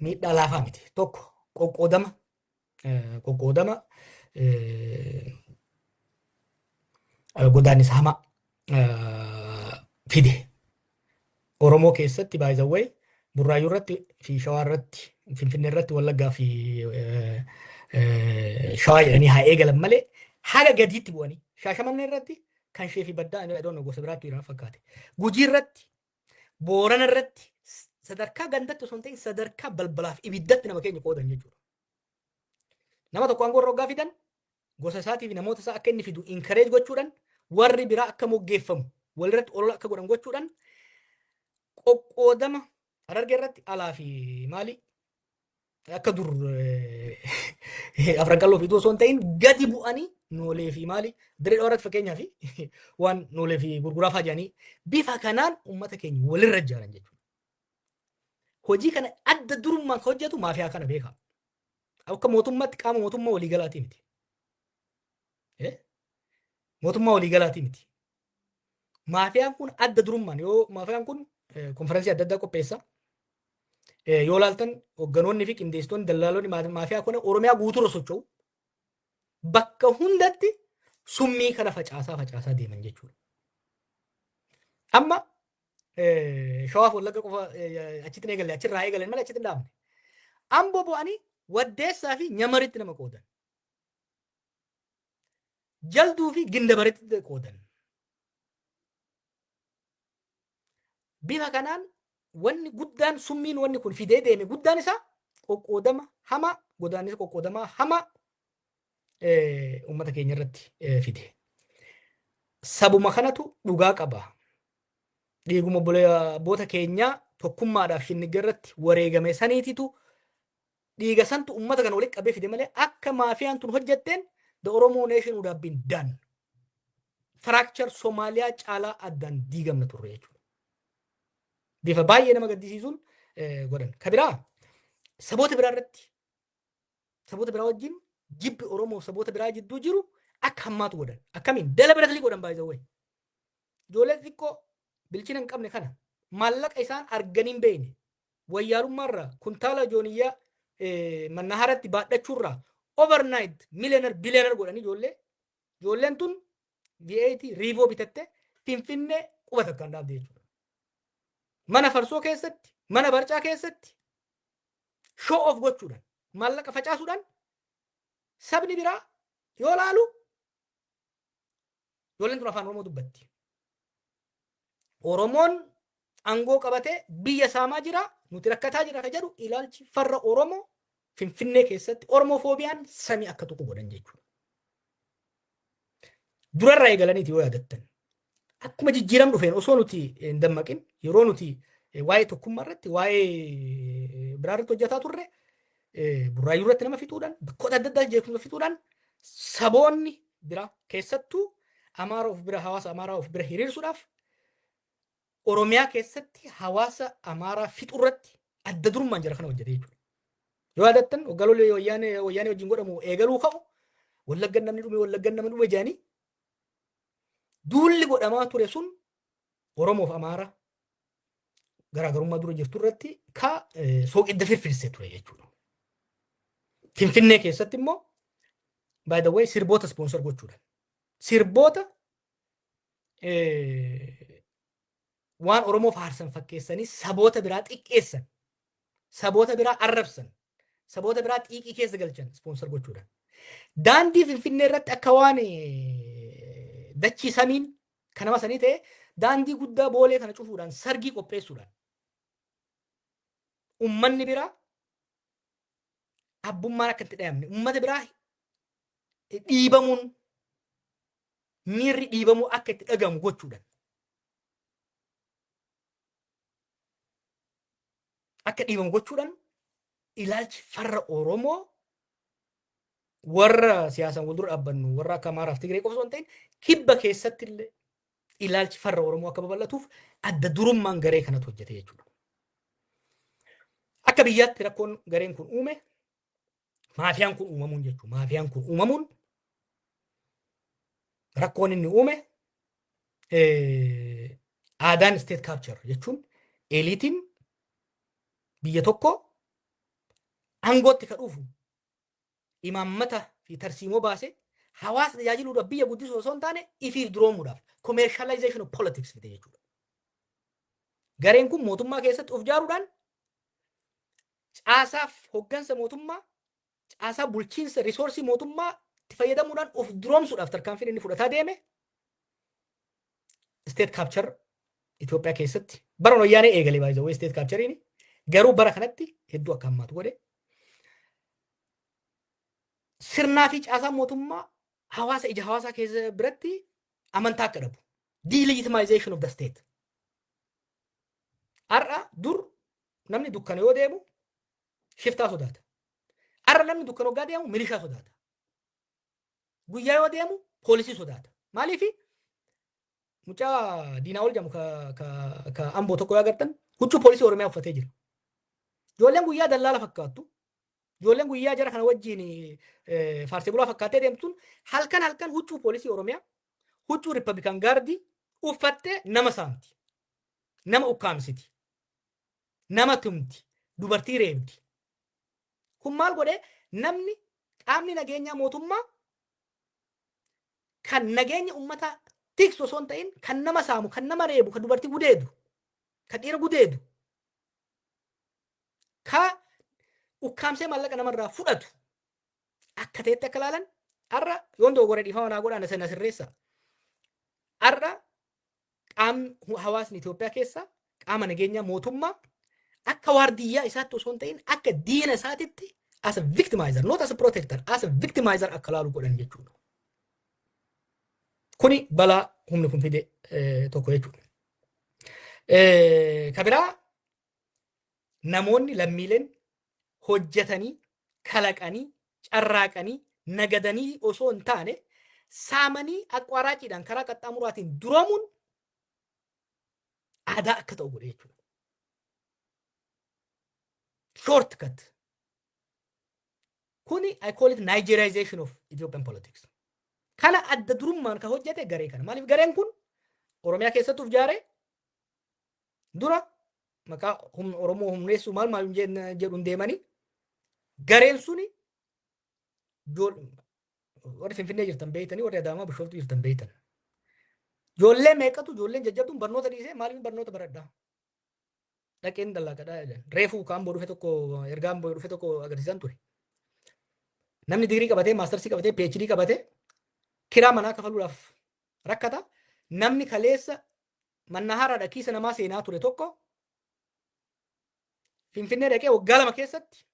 miidhaa laafaa miti. Tokko, qoqqoodama godaannisa hamaa fide. Oromoo keessatti baay'izawwee Burraayyuu irratti fi Shawaa irratti, Finfinnee irratti, Wallaggaa fi Shawaa jedhanii haa eegalan malee haga gadiitti bu'anii Shaashamannee irratti kan ishee fi baddaa inni adoon gosa biraatti jiran fakkaate. Gujii irratti, Boorana irratti sadarkaa gandatti osoo hin ta'in sadarkaa balbalaaf ibiddatti nama keenya qoodan jechuudha. Nama tokko aangoo irra hoggaa fidan gosa isaatii fi namoota isaa akka inni fidu encourage gochuudhaan, warri biraa akka moggeeffamu walirratti olola akka godhan gochuudhaan, qoqqoodama Harargee irratti alaa fi maali akka dur Afran Qalloo fi osoo hin ta'in gadi bu'anii Noolee fi maali Dirree Dhawaa irratti fakkeenyaa fi waan Noolee fi Gurguraa fa'aa jedhanii bifa kanaan uummata keenya walirra ijaaran jechuudha. Hojii kana adda durummaan kan hojjetu maafiyaa kana beekaa. Akka mootummaatti qaama mootummaa waliigalaatii miti. Mootummaa waliigalaatii miti. Maafiyaan kun adda durummaan yoo maafiyaan kun konferensii adda addaa qopheessa. Yoo ilaaltan hoogganoonni fi qindeessitoonni dallaalonni maafiyaa kun Oromiyaa guutuurra socho'u. Bakka hundatti summii kana facaasaa facaasaa deeman jechuudha. Amma Shawaaf Wallagga qofa achitti hin eegalle, achirraa eegalan malee achitti hin dhaabne. Amboo bu'anii Waddeessaa fi Nyamaritti nama qoodan. Jalduu fi Gindabaritti qoodan. Bifa kanaan wanni guddaan summiin wanni kun fidee deeme guddaan isaa qoqqoodama hamaa, godaannisa qoqqoodamaa hamaa uummata keenya irratti fide. Sabuma kanatu dhugaa qaba. Dhiiguma abboota keenyaa Tokkummaadhaaf Shinnigga irratti wareegame saniititu, dhiiga santu ummata kana walitti qabee fide malee, akka maafiyaan tun hojjetteen the Oromo nation would have been done. Fracture Somaaliyaa caalaa addaan diigamna turre jechuudha. Bifa baay'ee nama gaddisiisuun godhan. Ka biraa, saboota biraa irratti, saboota biraa wajjin jibbi Oromoo saboota biraa jidduu jiru akka hammaatu godhan. Akkamiin? Deliberately godhan baay'ee wayi. Ijoollee xixiqqoo bilchina hin qabne kana maallaqa isaan arganii hin beekne wayyaalummaarraa, kuntaala jooniyyaa mannaharatti baadhachuurraa overnight millionaire, billionaire godhanii ijoolleen tun V8 Revo bitatte Finfinnee qubata kan dhaabde jechuudha. Mana farsoo keessatti, mana barcaa keessatti show off gochuudhaan, maallaqa facaasuudhaan, sabni biraa yoo laalu ijoolleen tun afaan Oromoo dubbatti. Oromoon aangoo qabatee biyya saamaa jira, nuti rakkataa jira ka jedhu ilaalchi farra Oromoo Finfinnee keessatti Oromofoobiyaan samii akka tokko godhan jechuudha. Durarraa eegalaniiti yoo yaadattan. Akkuma jijjiiram dhufeen osoo nuti hin dammaqin, yeroo nuti waa'ee tokkummaa irratti, waa'ee biraa irratti hojjetaa turre, Burraayyuu irratti nama fixuudhaan, bakkoota adda addaa jeequmsa fixuudhaan, saboonni biraa keessattuu Amaara of bira, hawaasa Amaaraa of bira hiriirsuudhaaf Oromiyaa keessatti hawaasa Amaaraa fixuu irratti adda durummaan jira kana hojjete jechuudha. Yoo yaadattan, waggaa lolli Wayyaanee wajjin godhamu eegaluu ka'u, Wallaggan namni dhume, Wallaggan namni dhume jedhanii duulli godhamaa ture sun Oromoof Amaara garaagarummaa dura jirtu irratti ka sooqidda firfirse ture jechuudha. Finfinnee keessatti immoo, by the way, sirboota sponsor gochuudhaan, sirboota waan Oromoo faarsan fakkeessanii saboota biraa xiqqeessan, saboota biraa arrabsan, saboota biraa xiiqii keessa galchan sponsor gochuudhaan. Daandii Finfinnee irratti akka waan dachii samiin kan nama sanii ta'e daandii guddaa Boolee kana cufuudhaan, sargii qopheessuudhaan, ummanni biraa abbummaan akka itti dhayamne, ummata biraa dhiibamuun, miirri dhiibamuu akka itti dhagamu gochuudhaan, akka dhiibamu gochuudhaan, ilaalchi farra Oromoo warra siyaasaan wal dura dhaabbannu, warra akka Amaaraaf Tigree qofa osoo hin ta'in, kibba keessatti illee ilaalchi farra Oromoo akka babal'atuuf adda durummaan garee kanatu hojjete jechuudha. Akka biyyaatti rakkoon gareen kun uume, maafiyaan kun uumamuun jechuudha. Maafiyaan kun uumamuun rakkoon inni uume, aadaan state capture jechuun eliitiin biyya tokko aangootti ka dhufu imaammata fi tarsiimoo baasee hawaasa tajaajiluudhaaf, biyya guddisuu osoo hin taane, ifiif duroomuudhaaf commercialization of politics fide jechuudha. Gareen kun mootummaa keessatti of ijaaruudhaan caasaaf hoggansa mootummaa, caasaa bulchiinsa resource mootummaa itti fayyadamuudhaan of duroomsuudhaaf tarkaanfiin inni fudhataa deeme state capture Itoophiyaa keessatti bara Wayyaanee eegalee baay'ee state capturein garuu bara kanatti hedduu akka hammaatu godhe. Sirnaa fi caasaan mootummaa hawaasa ija hawaasaa keessa biratti amantaa akka dhabu. Delegitimization of the state. Har'a, dur namni dukkana yoo deemu shiftaa sodaata. Har'a namni dukkana hoggaa deemu milishaa sodaata. Guyyaa yoo deemu poolisii sodaata. Maaliifi? Mucaa Diinaa ol jedhamu ka Amboo tokko yoo agartan huccuu poolisii Oromiyaa uffatee jira. Ijoolleen guyyaa dallaala fakkaattu. Ijoolleen guyyaa jara kana wajjin faarsee bulaa fakkaattee deemtu sun halkan halkan huccuu poolisii Oromiyaa, huccuu Republican Guard uffattee nama saamti. Nama ukkaamsiti. Nama tumti. Dubartii reebdi. Kun maal godhee? Namni qaamni nageenyaa mootummaa kan nageenya uummataa tiksu osoo hin ta'in kan nama saamu, kan nama reebu, kan dubartii gudeedu, kan dhiira gudeedu, ka ukkaamsee maallaqa namarraa fudhatu akka ta'etti akka ilaalan. Har'a yoon dogoggora dhiifama naa godhaa, na sirreessa. Har'a qaamni hawaasni Itoophiyaa keessa qaama nageenyaa mootummaa akka waardiyyaa isaatti osoo hin ta'in akka diina isaatitti, as a victimizer, not as a protector, as a victimizer akka laalu godhan jechuudha. Kuni balaa humni kun fide tokko jechuudha. Ka biraa Namoonni lammiileen hojjetanii, kalaqanii, carraaqanii, nagadanii osoo hin taane saamanii aqwaaraaciidhaan karaa qaxxaamuraatiin duroomuun aadaa akka ta'u godhe jechuudha. Shortcut. Kuni I call it Nigerization of Ethiopian politics. Kana adda durummaan kan hojjete garee kana. Maaliif gareen kun Oromiyaa keessatti uf jaaree dura maqaa humna Oromoo humneessuu maal maal jedhuun deemanii gareen suni warri Finfinnee jirtan beeytanii, warri Adaamaa Bishooftuu jirtan beeytan. Ijoollee meeqatu, ijoolleen jajjabduun barnoota dhiisee, maaliif barnoota baradhaa? Dhaqeen dallaqadhaa jedhan. Reefuu kaan boo dhufe tokko, ergaan boo dhufe tokko agarsiisan ture. Namni digirii qabatee, maastarsii qabatee, PhD qabatee kiraa manaa kafaluudhaaf rakkata. Namni kaleessa manna haaraadha kiisa namaa seenaa ture tokko Finfinnee dhaqee waggaa 2 keessatti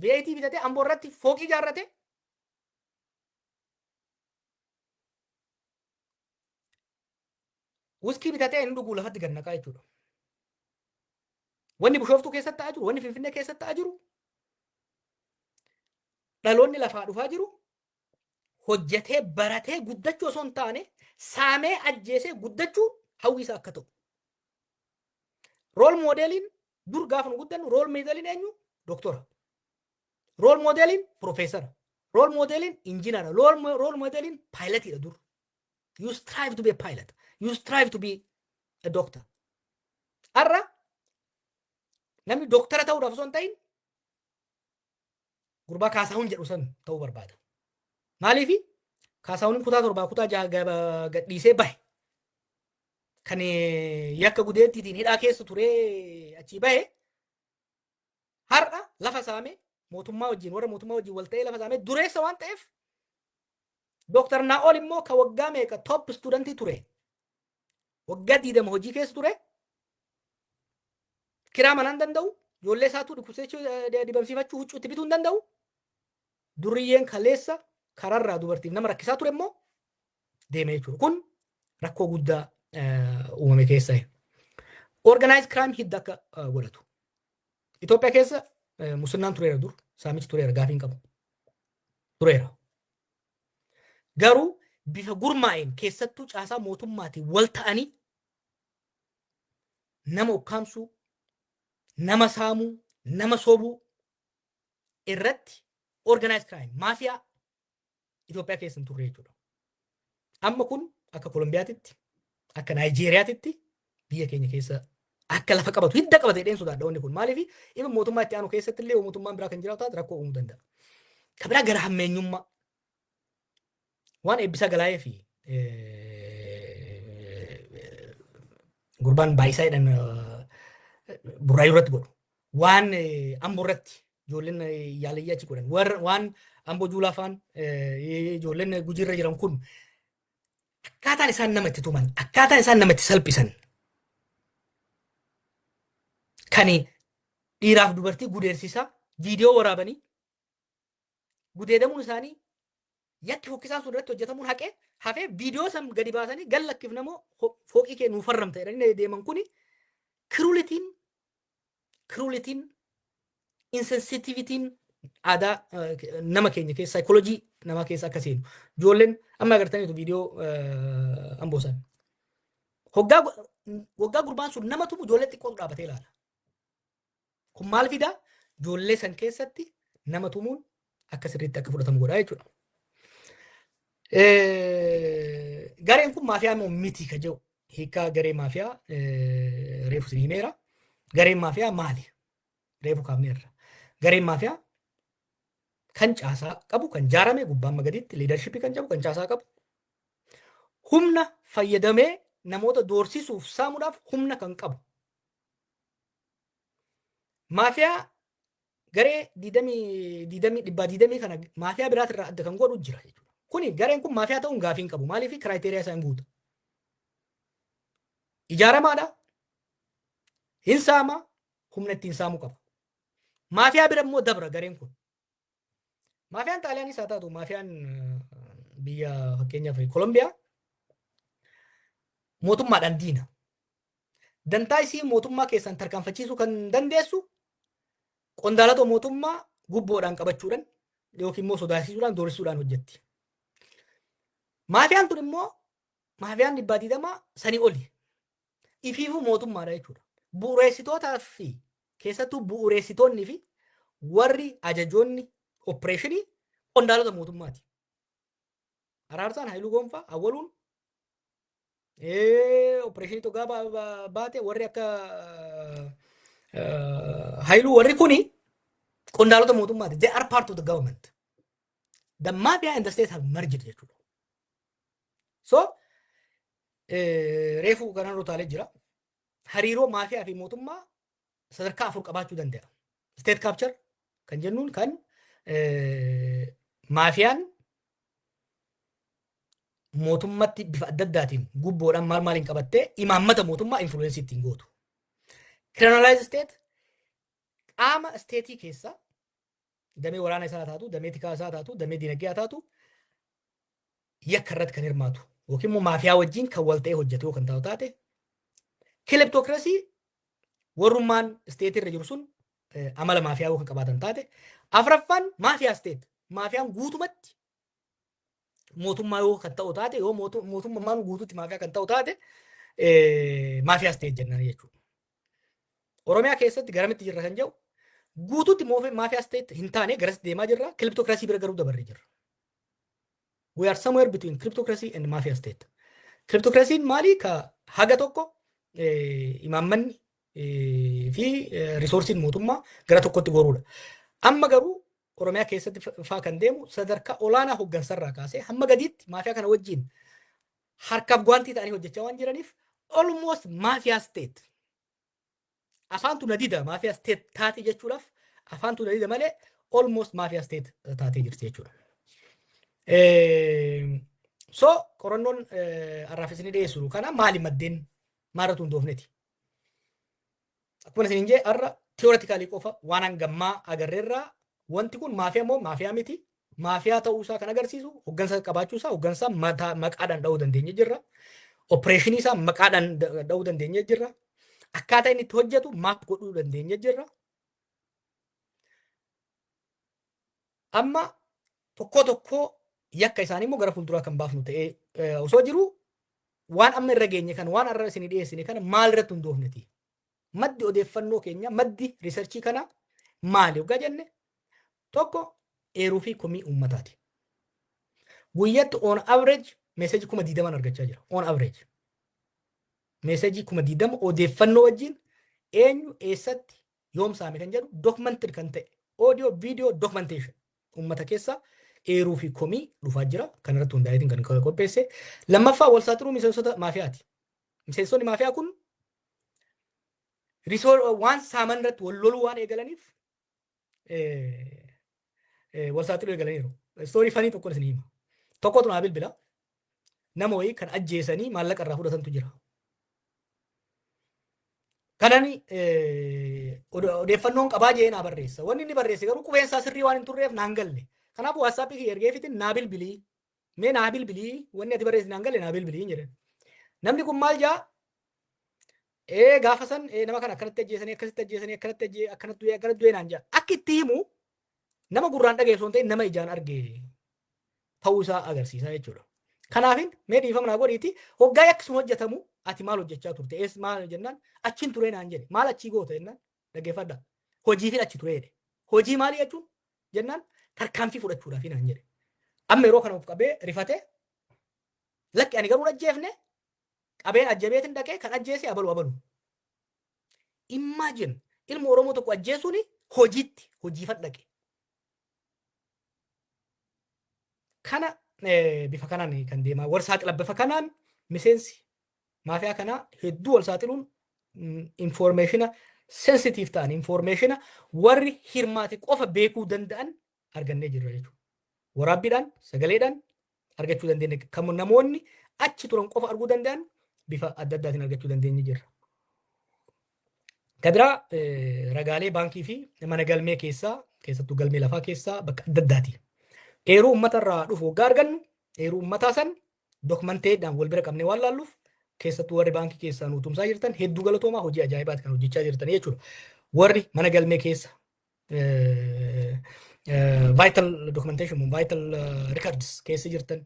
V8 bitatee, Amboo irratti fooqii ijaarrate, wuskii bitatee inni dhuguu lafatti gad naqaa jechuudha. Wanni Bishooftuu keessatti ta'aa jiru, wanni Finfinnee keessatti ta'aa jiru, dhaloonni lafaa dhufaa jiru hojjetee baratee guddachuu osoo hin taane saamee ajjeesee guddachuu hawwi isaa akka ta'u. Rool moodeeliin dur gaafa nu guddannu rool moodeeliin eenyu? Doktora. Rool moodeeliin piroofeesara. Rool moodeeliin injinara. Rool moodeeliin paayilatiidha dur. You strive to be a pilot. You strive to be a doctor. Har'a namni doktara ta'uudhaaf osoo hin ta'in gurbaa Kaasahuun jedhu san ta'uu barbaada. Maaliifi Kaasahuun kutaa 7 kutaa 6 gadhiisee bahe. Kan yakka gudeettiitiin hidhaa keessa turee achii bahe har'a lafa saamee mootummaa wajjin, warra mootummaa wajjin wal ta'ee lafa saamee dureessa waan ta'eef, Dooktar Naa'ol immoo ka waggaa meeqa top studentii ture, waggaa 20 hojii keessa ture, kiraa manaa hin danda'u, ijoollee isaatuu dhukkubsachuu, dibamsiifachuu, huccuu itti bituu hin danda'u. Durriyyeen kaleessa kararraa dubartiif nama rakkisaa ture immoo deeme jechuudha. Kun rakkoo guddaa uumame keessa. Organized crime hidda akka godhatu. Itoophiyaa keessa musinnaan tureera dur, saamichi tureera, gaafii hin qabu. Tureera. Garuu bifa gurmaa'een, keessattuu caasaa mootummaatiin wal ta'anii nama ukkaamsuu, nama saamuu, nama sobuu irratti organized crime, maafiyaa Itoophiyaa keessa hin turre jechuudha. Amma kun akka Kolombiyaatitti, akka Naayijeeriyaatitti biyya keenya keessa akka lafa qabatu, hidda qabate jedheen sodaadha wanni kun. Maaliif ifa mootummaa itti aanu keessatti illee mootummaan biraa kan jiraatu taate rakkoo uumuu danda'a. Kan biraa gara hammeenyummaa waan Eebbisaa Galaayee fi gurbaan Baayisaa jedhan Burraayyuu irratti godhu. Waan Amboo irratti ijoolleen yaalayyaa achi godhan. Waan Amboo Juulaa faan ijoolleen Gujiirra jiran kun akkaataan isaan nama itti tuman, akkaataan isaan nama itti salphisan, kan dhiiraaf dubartii gudeersisaa viidiyoo waraabanii gudeedamuun isaanii, yakki fokkisaan sun irratti hojjetamuun haqee hafee viidiyoo san gadi baasanii gal lakkifnamoo fooqii kee nuuf farramta jedhanii deeman kuni crueltyn, insensitivityn aadaa nama keenya keessa, saayikoolojii namaa keessa akka seenu. Ijoolleen amma agartaniitu viidiyoo Amboo san. Hoggaa waggaa gurbaan sun nama tumu ijoollee xiqqootu dhaabatee ilaala. Kun maal fidaa? Ijoollee san keessatti nama tumuun akka sirriitti akka fudhatamu godha jechuudha. Gareen kun maafiyaa moo miti ka jedhu, hiikkaa garee maafiyaa reefu isin himeera. Gareen maafiyaa maali? Reefu kaafneerra. Gareen maafiyaa kan caasaa qabu, kan jaarame gubbaan magadiitti leadershipii kan qabu, kan caasaa qabu, humna fayyadamee namoota doorsisuuf, saamuudhaaf humna kan qabu. Maafiyaa garee diidamii diidamii dhibbaa diidamii kana maafiyaa biraatirraa adda kan godhu jira jechuudha. Kuni gareen kun maafiyaa ta'uun gaafii hin qabu. Maaliif? Criteria isaa hin guutu. Ijaaramaadha. Hin saama, humna ittiin saamuu qaba. Maafiyaa bira immoo dabra gareen kun. Maafiyaan Xaaliyaanis haa taatu, maafiyaan biyya fakkeenyaaf Kolombiyaa mootummaadhaan diina. Dantaa isii mootummaa keessan tarkaanfachiisuu kan dandeessu qondaalota mootummaa gubboodhaan qabachuudhaan yookiin immoo sodaachisuudhaan, doorsisuudhaan hojjetti. Maafiyaan tun immoo, maafiyaan 120 sanii oli. Ifiifuu mootummaadha jechuudha. Bu'uureessitootaa fi keessattuu bu'uureessitoonni fi warri ajajoonni operation qondaalota mootummaati. Araarsaan, Haayiluu Gonfaa, Awwaluun operation tokko baate, warri akka Haayiluu, warri kuni qondaalota mootummaati. They are part of the government. The mafia and the state have merged jechuudha. So reefu kanan rutaalee jira. Hariiroo maafiyaa fi mootummaa sadarkaa afur qabaachuu danda'a. State capture kan jennuun kan maafiyaan mootummatti bifa adda addaatiin gubboodhaan maal maaliin qabattee imaammata mootummaa influence ittiin gootu. Criminalized state, qaama state keessa damee waraana isaa taatu, damee tikaa isaa taatu, damee dinagdee haa taatu, yakka irratti kan hirmaatu yookiin immoo maafiyaa wajjin kan wal ta'ee hojjetu kan taatu taate. Kleptocracy, warrummaan state irra jiru sun amala maafiyaa yoo kan qabaatan taate. Afraffaan mafia state, maafiyaan guutumatti mootummaa yoo kan ta'u taate, yoo mootummaan guututti maafiyaa kan ta'u taate, mafia state jennaan jechuudha. Oromiyaa keessatti garamitti jirra kan jedhu, guututti mafia state hin taane, garas deemaa jirra. Kleptocracy bira garuu dabarree jirra. We are somewhere between kleptocracy and mafia state. Kleptocracy'n maali? Ka haga tokko imaammanni fi resourceiin mootummaa gara tokkotti goruudha. Amma garuu Oromiyaa keessatti faa kan deemu sadarkaa olaanaa hooggansarraa kaasee hamma gadiitti maafiyaa kana wajjin harkaaf gwaantii ta'anii hojjechaa waan jiraniif, almost mafia state. Afaantu na dida mafia state taate jechuudhaaf, afaantu na dida malee almost mafia state taatee jirti jechuudha. So qorannoon har'aaf isinii dhiyeessinu kana maali? Maddeen maalirratti hundoofneti? Akkuma isin jee, har'a theoretically qofa waan hangammaa agarreerraa wanti kun maafiyaa moo maafiyaa miti? Maafiyaa ta'uu isaa kan agarsiisu hooggansa qabaachuu isaa, hooggansa maqaadhaan dha'uu dandeenye jirra. Operation isaa maqaadhaan dha'uu dandeenye jirra. Akkaataa inni itti hojjetu map godhuu dandeenye jirra. Amma tokko tokko yakka isaanii immoo gara fuulduraa kan baafnu ta'ee osoo jiru, waan amma irra geenye kan waan har'a isinii dhiyeessine kana maal irratti hundoofneti? Maddi odeeffannoo keenya, maddi research kana maali yoggaa jenne, tokko eeruu fi komii uummataati. Guyyatti on average message 20,000 argachaa jira. On average. Message 20,000 odeeffannoo wajjin, eenyu eessatti yoom saame kan jedhu, documented kan ta'e, audio video documentation, uummata keessa eeruu fi komii dhufaa jira. Kan irratti hundaa'eetiin kan qopheesse. Lammaffaa, wal saaxiluu miseensota maafiyaati. Miseensonni maafiyaa kun waan saaman irratti wal loluu waan eegalaniif wal saaxiluu eegalaniiru. Story funny tokko isin hima. Tokkotu naa bilbila. Nama wayii kan ajjeesanii maallaqa irraa fudhatantu jira. Kanani odeeffannoon qabaa jee naa barreessa. Wanni inni barreesse garuu qubeen isaa sirrii waan hin turreef naan galle. Kanaafuu WhatsApp kiyya ergeefitin, naa bilbilii. Mee naa bilbilii, wanni ati barreesse naan galle, naa bilbilii jedhan. Namni kun maal jaa? Ee, gaafa san nama kana akkanatti ajjeesanii, akkasitti ajjeesanii, akkanatti ajjee, akkanatti du'e, akkanatti du'e naan jaa. Akka itti himu nama gurraan dhaga'e osoo hin ta'in nama ijaan arge ta'uu isaa agarsiisa jechuudha. Kanaafin mee dhiifama naa godhiiti, hoggaa yakki sun hojjetamu ati maal hojjechaa turte, ees maal jennaan, achiin ture naan jedhe. Maal achii goota jennaan, dhaggeeffadha. Hojiifin achi ture jedhe. Hojii maalii jechuun jennaan, tarkaanfii fudhachuudhaaf naan jedhe. Amma yeroo kana of qabee rifatee, lakki, ani garuu ajjeefne, qabeen ajjabeetin dhaqee kan ajjeese abalu abalu. Imagine, ilma Oromoo tokko ajjeesuun hojiitti hojiifan dhaqe. Kana bifa kanaan kan deemaa wal saaxila. Bifa kanaan miseensi maafiyaa kanaa hedduu wal saaxiluun information sensitive ta'an, information warri hirmaate qofa beekuu danda'an argannee jirra jechuudha. Waraabbiidhaan, sagaleedhaan argachuu dandeenya. Kan namoonni achi turan qofa arguu danda'an bifa adda addaatiin argachuu dandeenye jirra. Kabiraa ragaalee baankii fi mana galmee keessaa, keessattuu galmee lafaa keessaa, bakka adda addaati. Eeruu uummata irraa dhufu waggaa argannu, eeruu uummataa san documenteedhaan wal bira qabnee waan laalluuf, Keessattuu warri baankii keessaa nu tumsaa jirtan hedduu galatoomaa, hojii ajaa'ibaati kan hojjechaa jirtan jechuudha. Warri mana galmee keessa vital documentation, vital records keessa jirtan,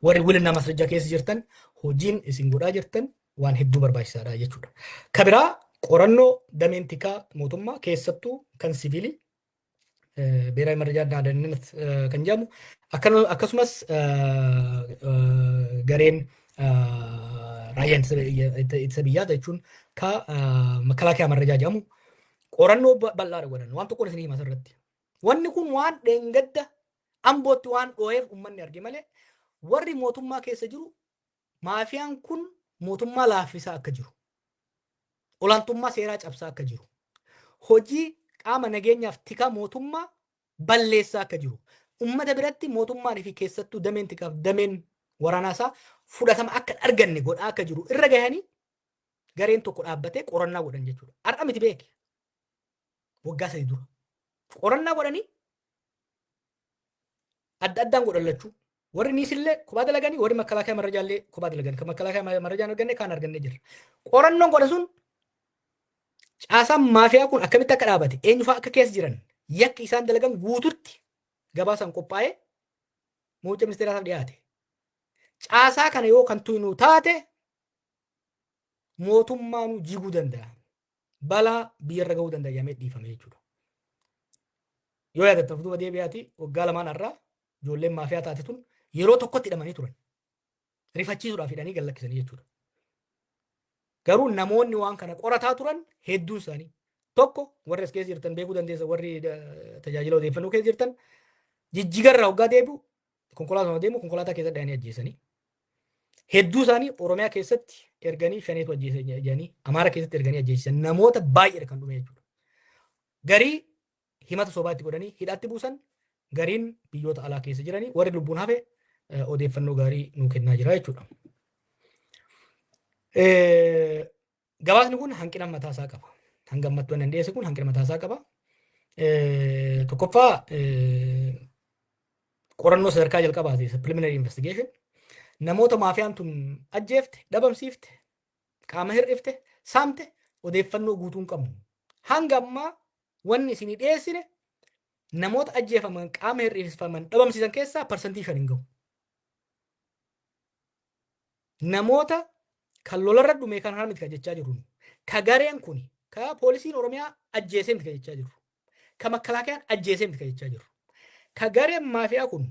warri ውልና ማስረጃ keessa jirtan, hojiin isin godhaa jirtan waan hedduu barbaachisaadha jechuudha. Ka biraa qorannoo dameen tikaa mootummaa, keessattuu kan siviilii, ብሔራዊ መረጃና ደህንነት kan jedhamu, akkasumas gareen raayyaa ittisa biyyaa jechuun ka መከላከያ መረጃ jedhamu qorannoo bal'aadha godhan. Waan tokkoon isin hima asirratti. Wanni kun waan dheengadda Ambootti waan dhoo'eef uummanni arge malee, warri mootummaa keessa jiru maafiyaan kun mootummaa laaffisaa akka jiru, olaantummaa seeraa cabsaa akka jiru, hojii qaama nageenyaaf tika mootummaa balleessaa akka jiru, ummata biratti mootummaan fi keessattuu dameen tikaaf dameen waraanaa isaa fudhatama akka hin arganne godhaa akka jiru irra gahanii gareen tokko dhaabbatee qorannaa godhan jechuudha. Har'a miti beeki. Waggaa 3 dura. Qorannaa godhanii adda addaan godhan lachuu. Warri niisillee kophaa dalaganii, warri መከላከያ መረጃ llee kophaa dalagan. Kan መከላከያ መረጃ arganne kaan argannee jirra. Qorannoon godhan sun caasaan maafiyaa kun akkamitti akka dhaabate, eenyufaa akka keessa jiran, yakki isaan dalagan guututti gabaasaan qophaa'ee muummicha ministeeraaf dhiyaate. Caasaa kana yoo kan tuynu taate mootummaanuu jiguu danda'a. Balaa biyyarra gahuu danda'a jedhamee dhiifame jechuudha. Yoo yaadattan, duuba deebi'aati, waggaa 2n har'aa ijoolleen maafiyaa taate tun yeroo tokkotti hidhamanii turan. Rifachiisuudhaaf hidhanii gad lakkisanii jechuudha. Garuu namoonni waan kana qorataa turan hedduun isaanii, tokko warri as keessa jirtan beekuu dandeessa, warri tajaajila odeeffannoo keessa jirtan, Jijjigarraa waggaa deebi'u konkolaataa deemu konkolaataa keessa dhahanii ajjeesanii. Hedduu isaanii Oromiyaa keessatti erganii shaneetu ajjeese jedhanii, Amaara keessatti erganii ajjeesisan, namoota baay'eedha kan dhume jechuudha. Garii himata sobaa itti godhanii hidhaatti buusan, gariin biyyoota alaa keessa jiranii, warri lubbuun hafe odeeffannoo gaarii nuu kennaa jira jechuudha. Gabaasni kun hanqina mataa isaa qaba. Hanga ammattuu inni dhiyeesse kun hanqina mataa isaa qaba. Tokkoffaa, qorannoo sadarkaa jalqabaati, preliminary investigation. Namoota maafiyaan tun ajjeefte, dhabamsiifte, qaama hir'ifte, saamte odeeffannoo guutuu hin qabnu. Hanga ammaa wanni isinii dhiyeessine namoota ajjeefaman, qaama hir'ifaman, dhabamsiisan keessaa 5% hin gahu. Namoota kan lolarra dhume kan miti kan jechaa jirru. Ka gareen kun, ka poolisiin Oromiyaa ajjeesee miti kan jechaa jirru. Ka makkalaakayaan ajjeesee miti kan jechaa jirru. Ka gareen maafiyaa kun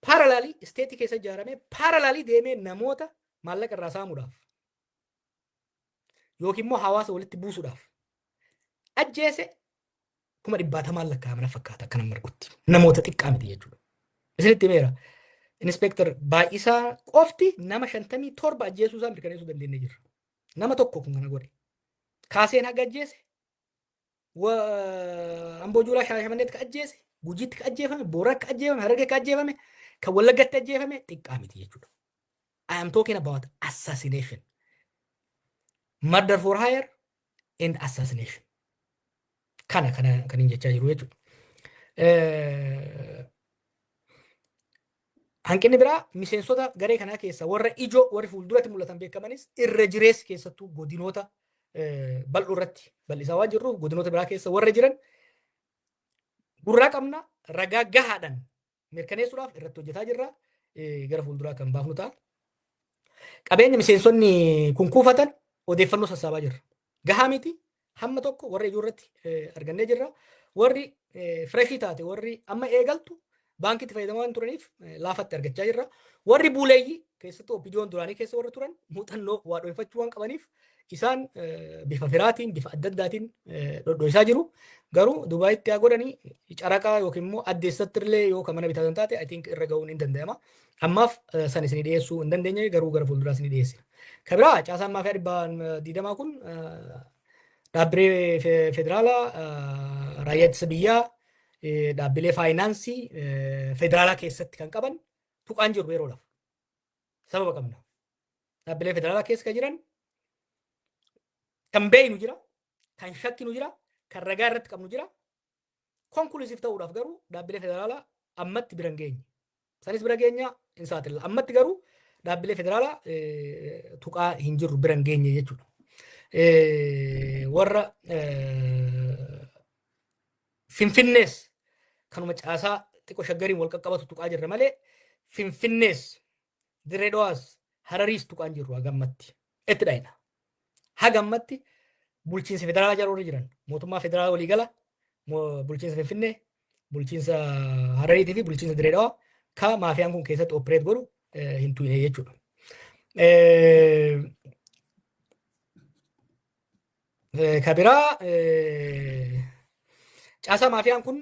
parallel state keessa ijaaramee parallel deemee namoota maallaqa irraa saamuudhaaf yookiin immoo hawaasa walitti buusuudhaaf ajjeese kuma dhibbaatamaan lakkaa'amana fakkaata akka nama argutti. Namoota xiqqaa miti jechuudha. Isinitti himeera. Inspector Baay'isaa qofti nama 57 ajjeesuu isaa mirkaneessuu dandeenye jirra. Nama tokko kun kana godhe. Kaaseen haga ajjeese. Amboo Juulaa Shaashamanneetti ka ajjeese. Gujiitti ka ajjeefame. Booraa ka ajjeefame. Harargee ka ajjeefame. Kan Wallaggatti ajjeefame xiqqaa miti jechuudha. I am talking about assassination. Murder for hire and assassination. Kana kan hin jechaa jiru jechuudha. Hanqinni biraa, miseensota garee kanaa keessa warra ijoo, warri fuulduratti mul'atan beekamanis, irra jireessi keessattuu godinoota bal'oo irratti bal'isaa waan jirruuf, godinoota biraa keessa warra jiran gurraa qabna, ragaa gahaadhaan mirkaneessuudhaaf irratti hojjetaa jirra, gara fuulduraa kan baafnu ta'a. Qabeenya miseensonni kun kuufatan odeeffannoo sassaabaa jirra. Gahaa miti, hamma tokko warra ijoo irratti argannee jirra. Warri fresh taate, warri amma eegaltu, baankitti fayyadamaa waan turaniif laafatti argachaa jirra. Warri buuleeyyii, keessattuu OPDOn duraanii keessa warra turan, muuxannoo waa dho'ifachuu waan qabaniif isaan bifa firaatiin, bifa adda addaatiin dhodhoisaa jiru. Garuu Dubaayitti haa godhanii, caraqaa yookiin immoo addeessatti illee yoo kan mana bitatan taate, I think irra ga'uun hin danda'ama. Ammaaf san isinii dhiyeessuu hin dandeenye, garuu gara fuulduraa isinii dhiyeessina. Kan biraa, caasaan maafiyaa 120 kun dhaabbilee federaalaa, raayyaa ittisa biyyaa, dhaabbilee faayinaansii federaalaa keessatti kan qaban tuqaan jiru yeroodhaaf. Sababa qabna. Dhaabbilee federaalaa keessa kan jiran kan beeynu jira, kan shakkinu jira, kan ragaa irratti qabnu jira. Conclusive ta'uudhaaf garuu dhaabbilee federaalaa ammatti bira hin geenye. Sanis bira geenya hin saaxilla. Ammatti garuu Dhaabbilee federaalaa tuqaa hin jirru, bira hin geenye jechuudha. Warra Finfinnees kanuma caasaa xiqqoo Shaggariin wal qaqqabatu tuqaa jirra malee, Finfinnees, Dirree Dhawaas, Harariis tuqaan jirru hagammatti. Itti dhayina. Hagammatti bulchiinsa federaalaa jala warri jiran, mootummaa federaalaa waliigala, bulchiinsa Finfinnee, bulchiinsa Harariitii fi bulchiinsa Dirree Dhawaa ka maafiyaan kun keessatti operate godhu hin tuyne jechuudha. Ka biraa, caasaa maafiyaan kun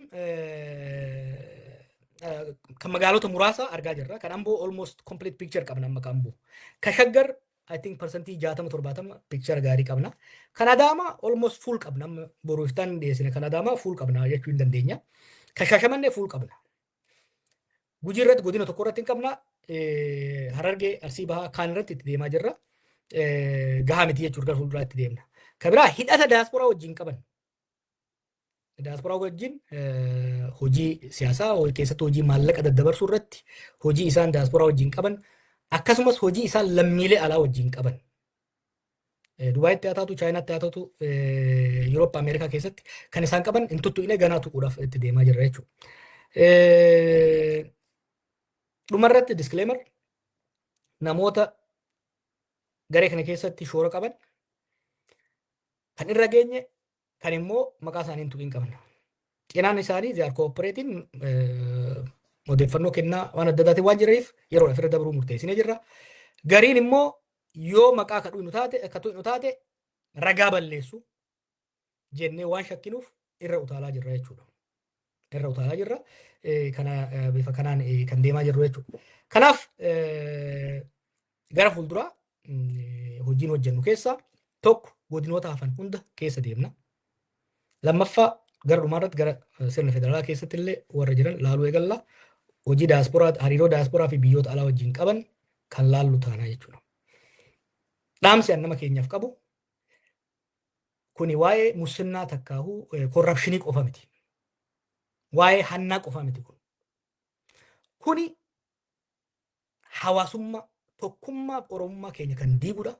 kan magaalota muraasa argaa jirra. Kan Amboo almost complete picture qabna amma kan Amboo. Ka Shaggar I think 60% 70% picture gaarii qabna. Kan Adaamaa almost full qabna, amma boru iftaan dhiyeessine, kan Adaamaa full qabna jechuu hin dandeenya. Kan Shaashamannee full qabna. Gujii irratti godina tokko irratti hin qabna. Harargee, Arsii Bahaa kaan irratti itti deemaa jirra. Gahaa miti jechuudha, gara fuulduraa itti deemna. Kan biraa, hidhata daasporaa wajjin qaban. Daasporaa wajjin hojii siyaasaa keessatti, hojii maallaqa daddabarsuu irratti hojii isaan daasporaa wajjin qaban, akkasumas hojii isaan lammiilee alaa wajjin qaban. Dubaayitti haa taatu, Chaayinaatti haa taatu, Yurooppaa, Ameerikaa keessatti kan isaan qaban hin tuttuqne, ganaa tuquudhaaf itti deemaa jirra jechuudha. Dhumarratti disclaimer: namoota garee kana keessatti shoora qaban kan irra geenye, kan immoo maqaa isaanii hin tuqin qabna. Cinaan isaanii they are cooperating, odeeffannoo kennaa waan adda addaatiin waan jiraniif yeroo irra dabruu murteessinee jirra. Gariin immoo yoo maqaa ka dhuynu taate, akka tuqnu taate ragaa balleessu jennee waan shakkinuuf irra utaalaa jirra jechuudha. Irra utaalaa jirra. Kana bifa kanaan kan deemaa jirru jechuudha. Kanaaf gara fuulduraa hojiin hojjennu keessaa tokko godinoota hafan hunda keessa deemna. Lammaffaa, gara dhumaarratti gara sirna federaalaa keessatti illee warra jiran laaluu eegalla. Hojii daasporaa, hariiroo daasporaa fi biyyoota alaa wajjin qaban kan laallu taana jechuudha. Dhaamsi an nama keenyaaf qabu, kuni waa'ee musinnaa takkaahuu corruption qofa miti. Waa'ee hannaa qofa miti kun. Kuni hawaasummaa, tokkummaa fi Oromummaa keenya kan diigudha.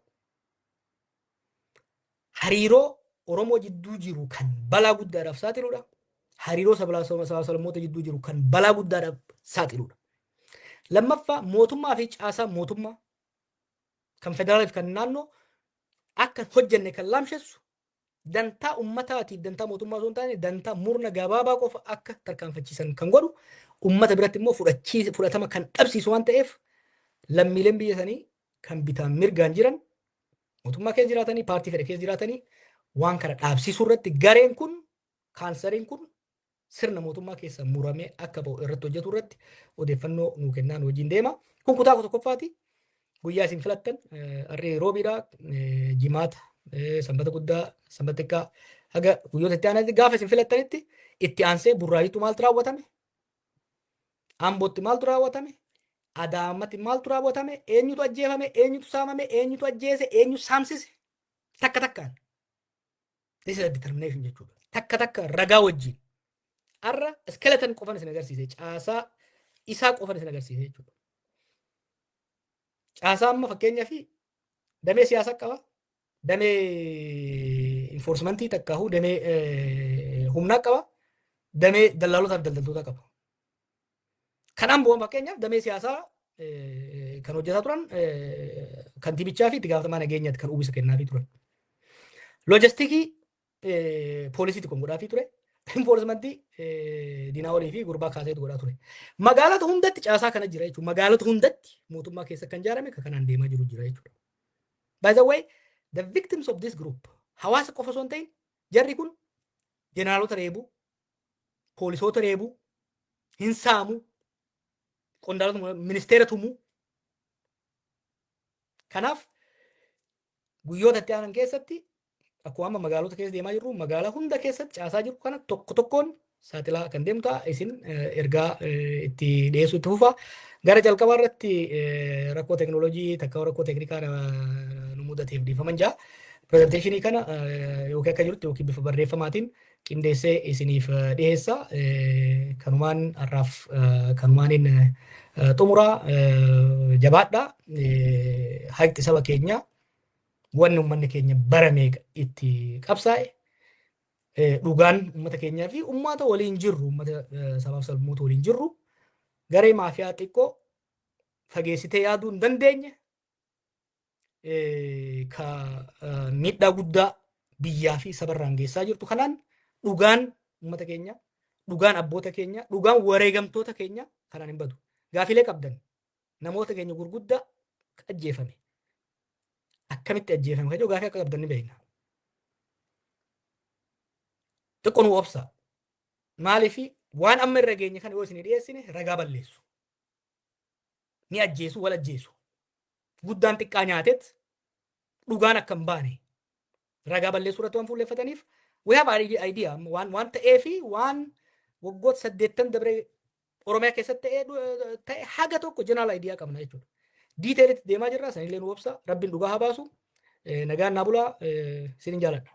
Hariiroo Oromoo jidduu jiru kan balaa guddaadhaaf saaxiludha. Hariiroo sabaa sablammoota jidduu jiru kan balaa guddaadhaaf saaxiludha. Lammaffaa, mootummaa fi caasaa mootummaa kan federaalaa fi kan naannoo akka hojjenne kan laamshessu, dantaa ummataatiif dantaa mootummaa osoo hin taane dantaa murna gabaabaa qofa akka tarkaanfachiisan kan godhu, ummata biratti immoo fudhatama kan dhabsiisu waan ta'eef, lammiileen biyya sanii kan bitaan mirgaan jiran, mootummaa keessa jiraatanii, paartii fedhe keessa jiraatanii, waan kana dhaabsisuu irratti, gareen kun, kaansariin kun sirna mootummaa keessa muramee akka ba'u irratti hojjetu irratti odeeffannoo nuu kennaan wajjin deema. Kun kutaa tokkoffaati. Guyyaa isin filattan, harree Roobiidha, Jimaata, Sanbata Guddaa, Sanbata Xiqqaa, haga guyyoota itti aananitti gaafa isin filattanitti itti aansee Burraayitu maaltu raawwatame? Ambootti maaltu raawwatame? Adaamatti maaltu raawwatame? Eenyutu ajjeefame? Eenyutu saamame? Eenyutu ajjeese? Eenyu saamsise? Takka takkaan. This is a determination jechuudha. Takka takka ragaa wajjin. Har'a skeleton qofan isin agarsiise. Caasaa isaa qofan isin agarsiise jechuudha. Caasaa amma fakkeenyaa fi damee siyaasaa qaba. Damee enforcementii takkaahuu damee humnaa qaba. Damee dallaalotaa fi daldaltoota qaba. Kanaan bu'uun fakkeenyaaf damee siyaasaa kan hojjetaa turan kantiibichaa fi itti gaafatamaa nageenyaatti kan uwwisa kennaafii turan. Loojistikii poolisiitti kan godhaafii ture. Enforcementii Diinaa fi gurbaa kaaseetu godhaa ture. Magaalota hundatti caasaa kana jira jechuudha. Magaalota hundatti mootummaa keessa kan ijaarame kan kanaan deemaa jiru jira jechuudha. By the way, the victims of this group hawaasa qofa osoo hin ta'in, jarri kun jeneraalota reebuu, poolisoota reebuu, hin saamu, qondaalota ministeera tumuu. Kanaaf guyyoota itti aanan keessatti akkuma amma magaalota keessa deemaa jirru, magaalaa hunda keessatti caasaa jiru kana tokko tokkoon saaxilaa kan deemtu ta'a. Isin ergaa itti dhiyeessuu itti fufa. Gara jalqabaa irratti rakkoo teekinooloojii takka rakkoo teeknikaa nu mudateef dhiifaman jaa. Presentationii kana yookiin akka jirutti yookiin bifa barreeffamaatiin qindeessee isiniif dhiyeessa. Kanumaan har'aaf kanumaaniin Xumuraa, jabaadhaa. Haqni saba keenyaa, wanni uummanni keenya bara meeqa itti qabsaa'e, dhugaan uummata keenyaa fi uummata waliin jirru, uummata sabaaf sablammoota waliin jirru, garee maafiyaa xiqqoo fageessitee yaaduu hin dandeenye ka miidhaa guddaa biyyaa fi sabarraan geessaa jirtu kanaan, dhugaan uummata keenya, dhugaan abboota keenya, dhugaan wareegamtoota keenya kanaan hin badu. Gaafilee qabdan, namoota keenya gurguddaa ajjeefame. Akkamitti ajjeefame kan jedhu gaafii akka qabdan ni beekna. Xiqqoo nu obsa. Maaliif waan amma irra geenye kana yoo isin dhiyeessine ragaa balleessu. Ni ajjeesu, wal ajjeesu. Guddaan xiqqaa nyaatet dhugaan akka hin baane ragaa balleessuu irratti waan fuulleeffataniif, we have idea waan ta'ee fi waan waggoota 80 dabree Oromiyaa keessatti ta'e haga tokko general idea qabna jechuudha. Detailitti deemaa jirra, sanillee nu obsa. Rabbiin dhugaa haa baasu. Nagaan naa bulaa, isinin jaaladha.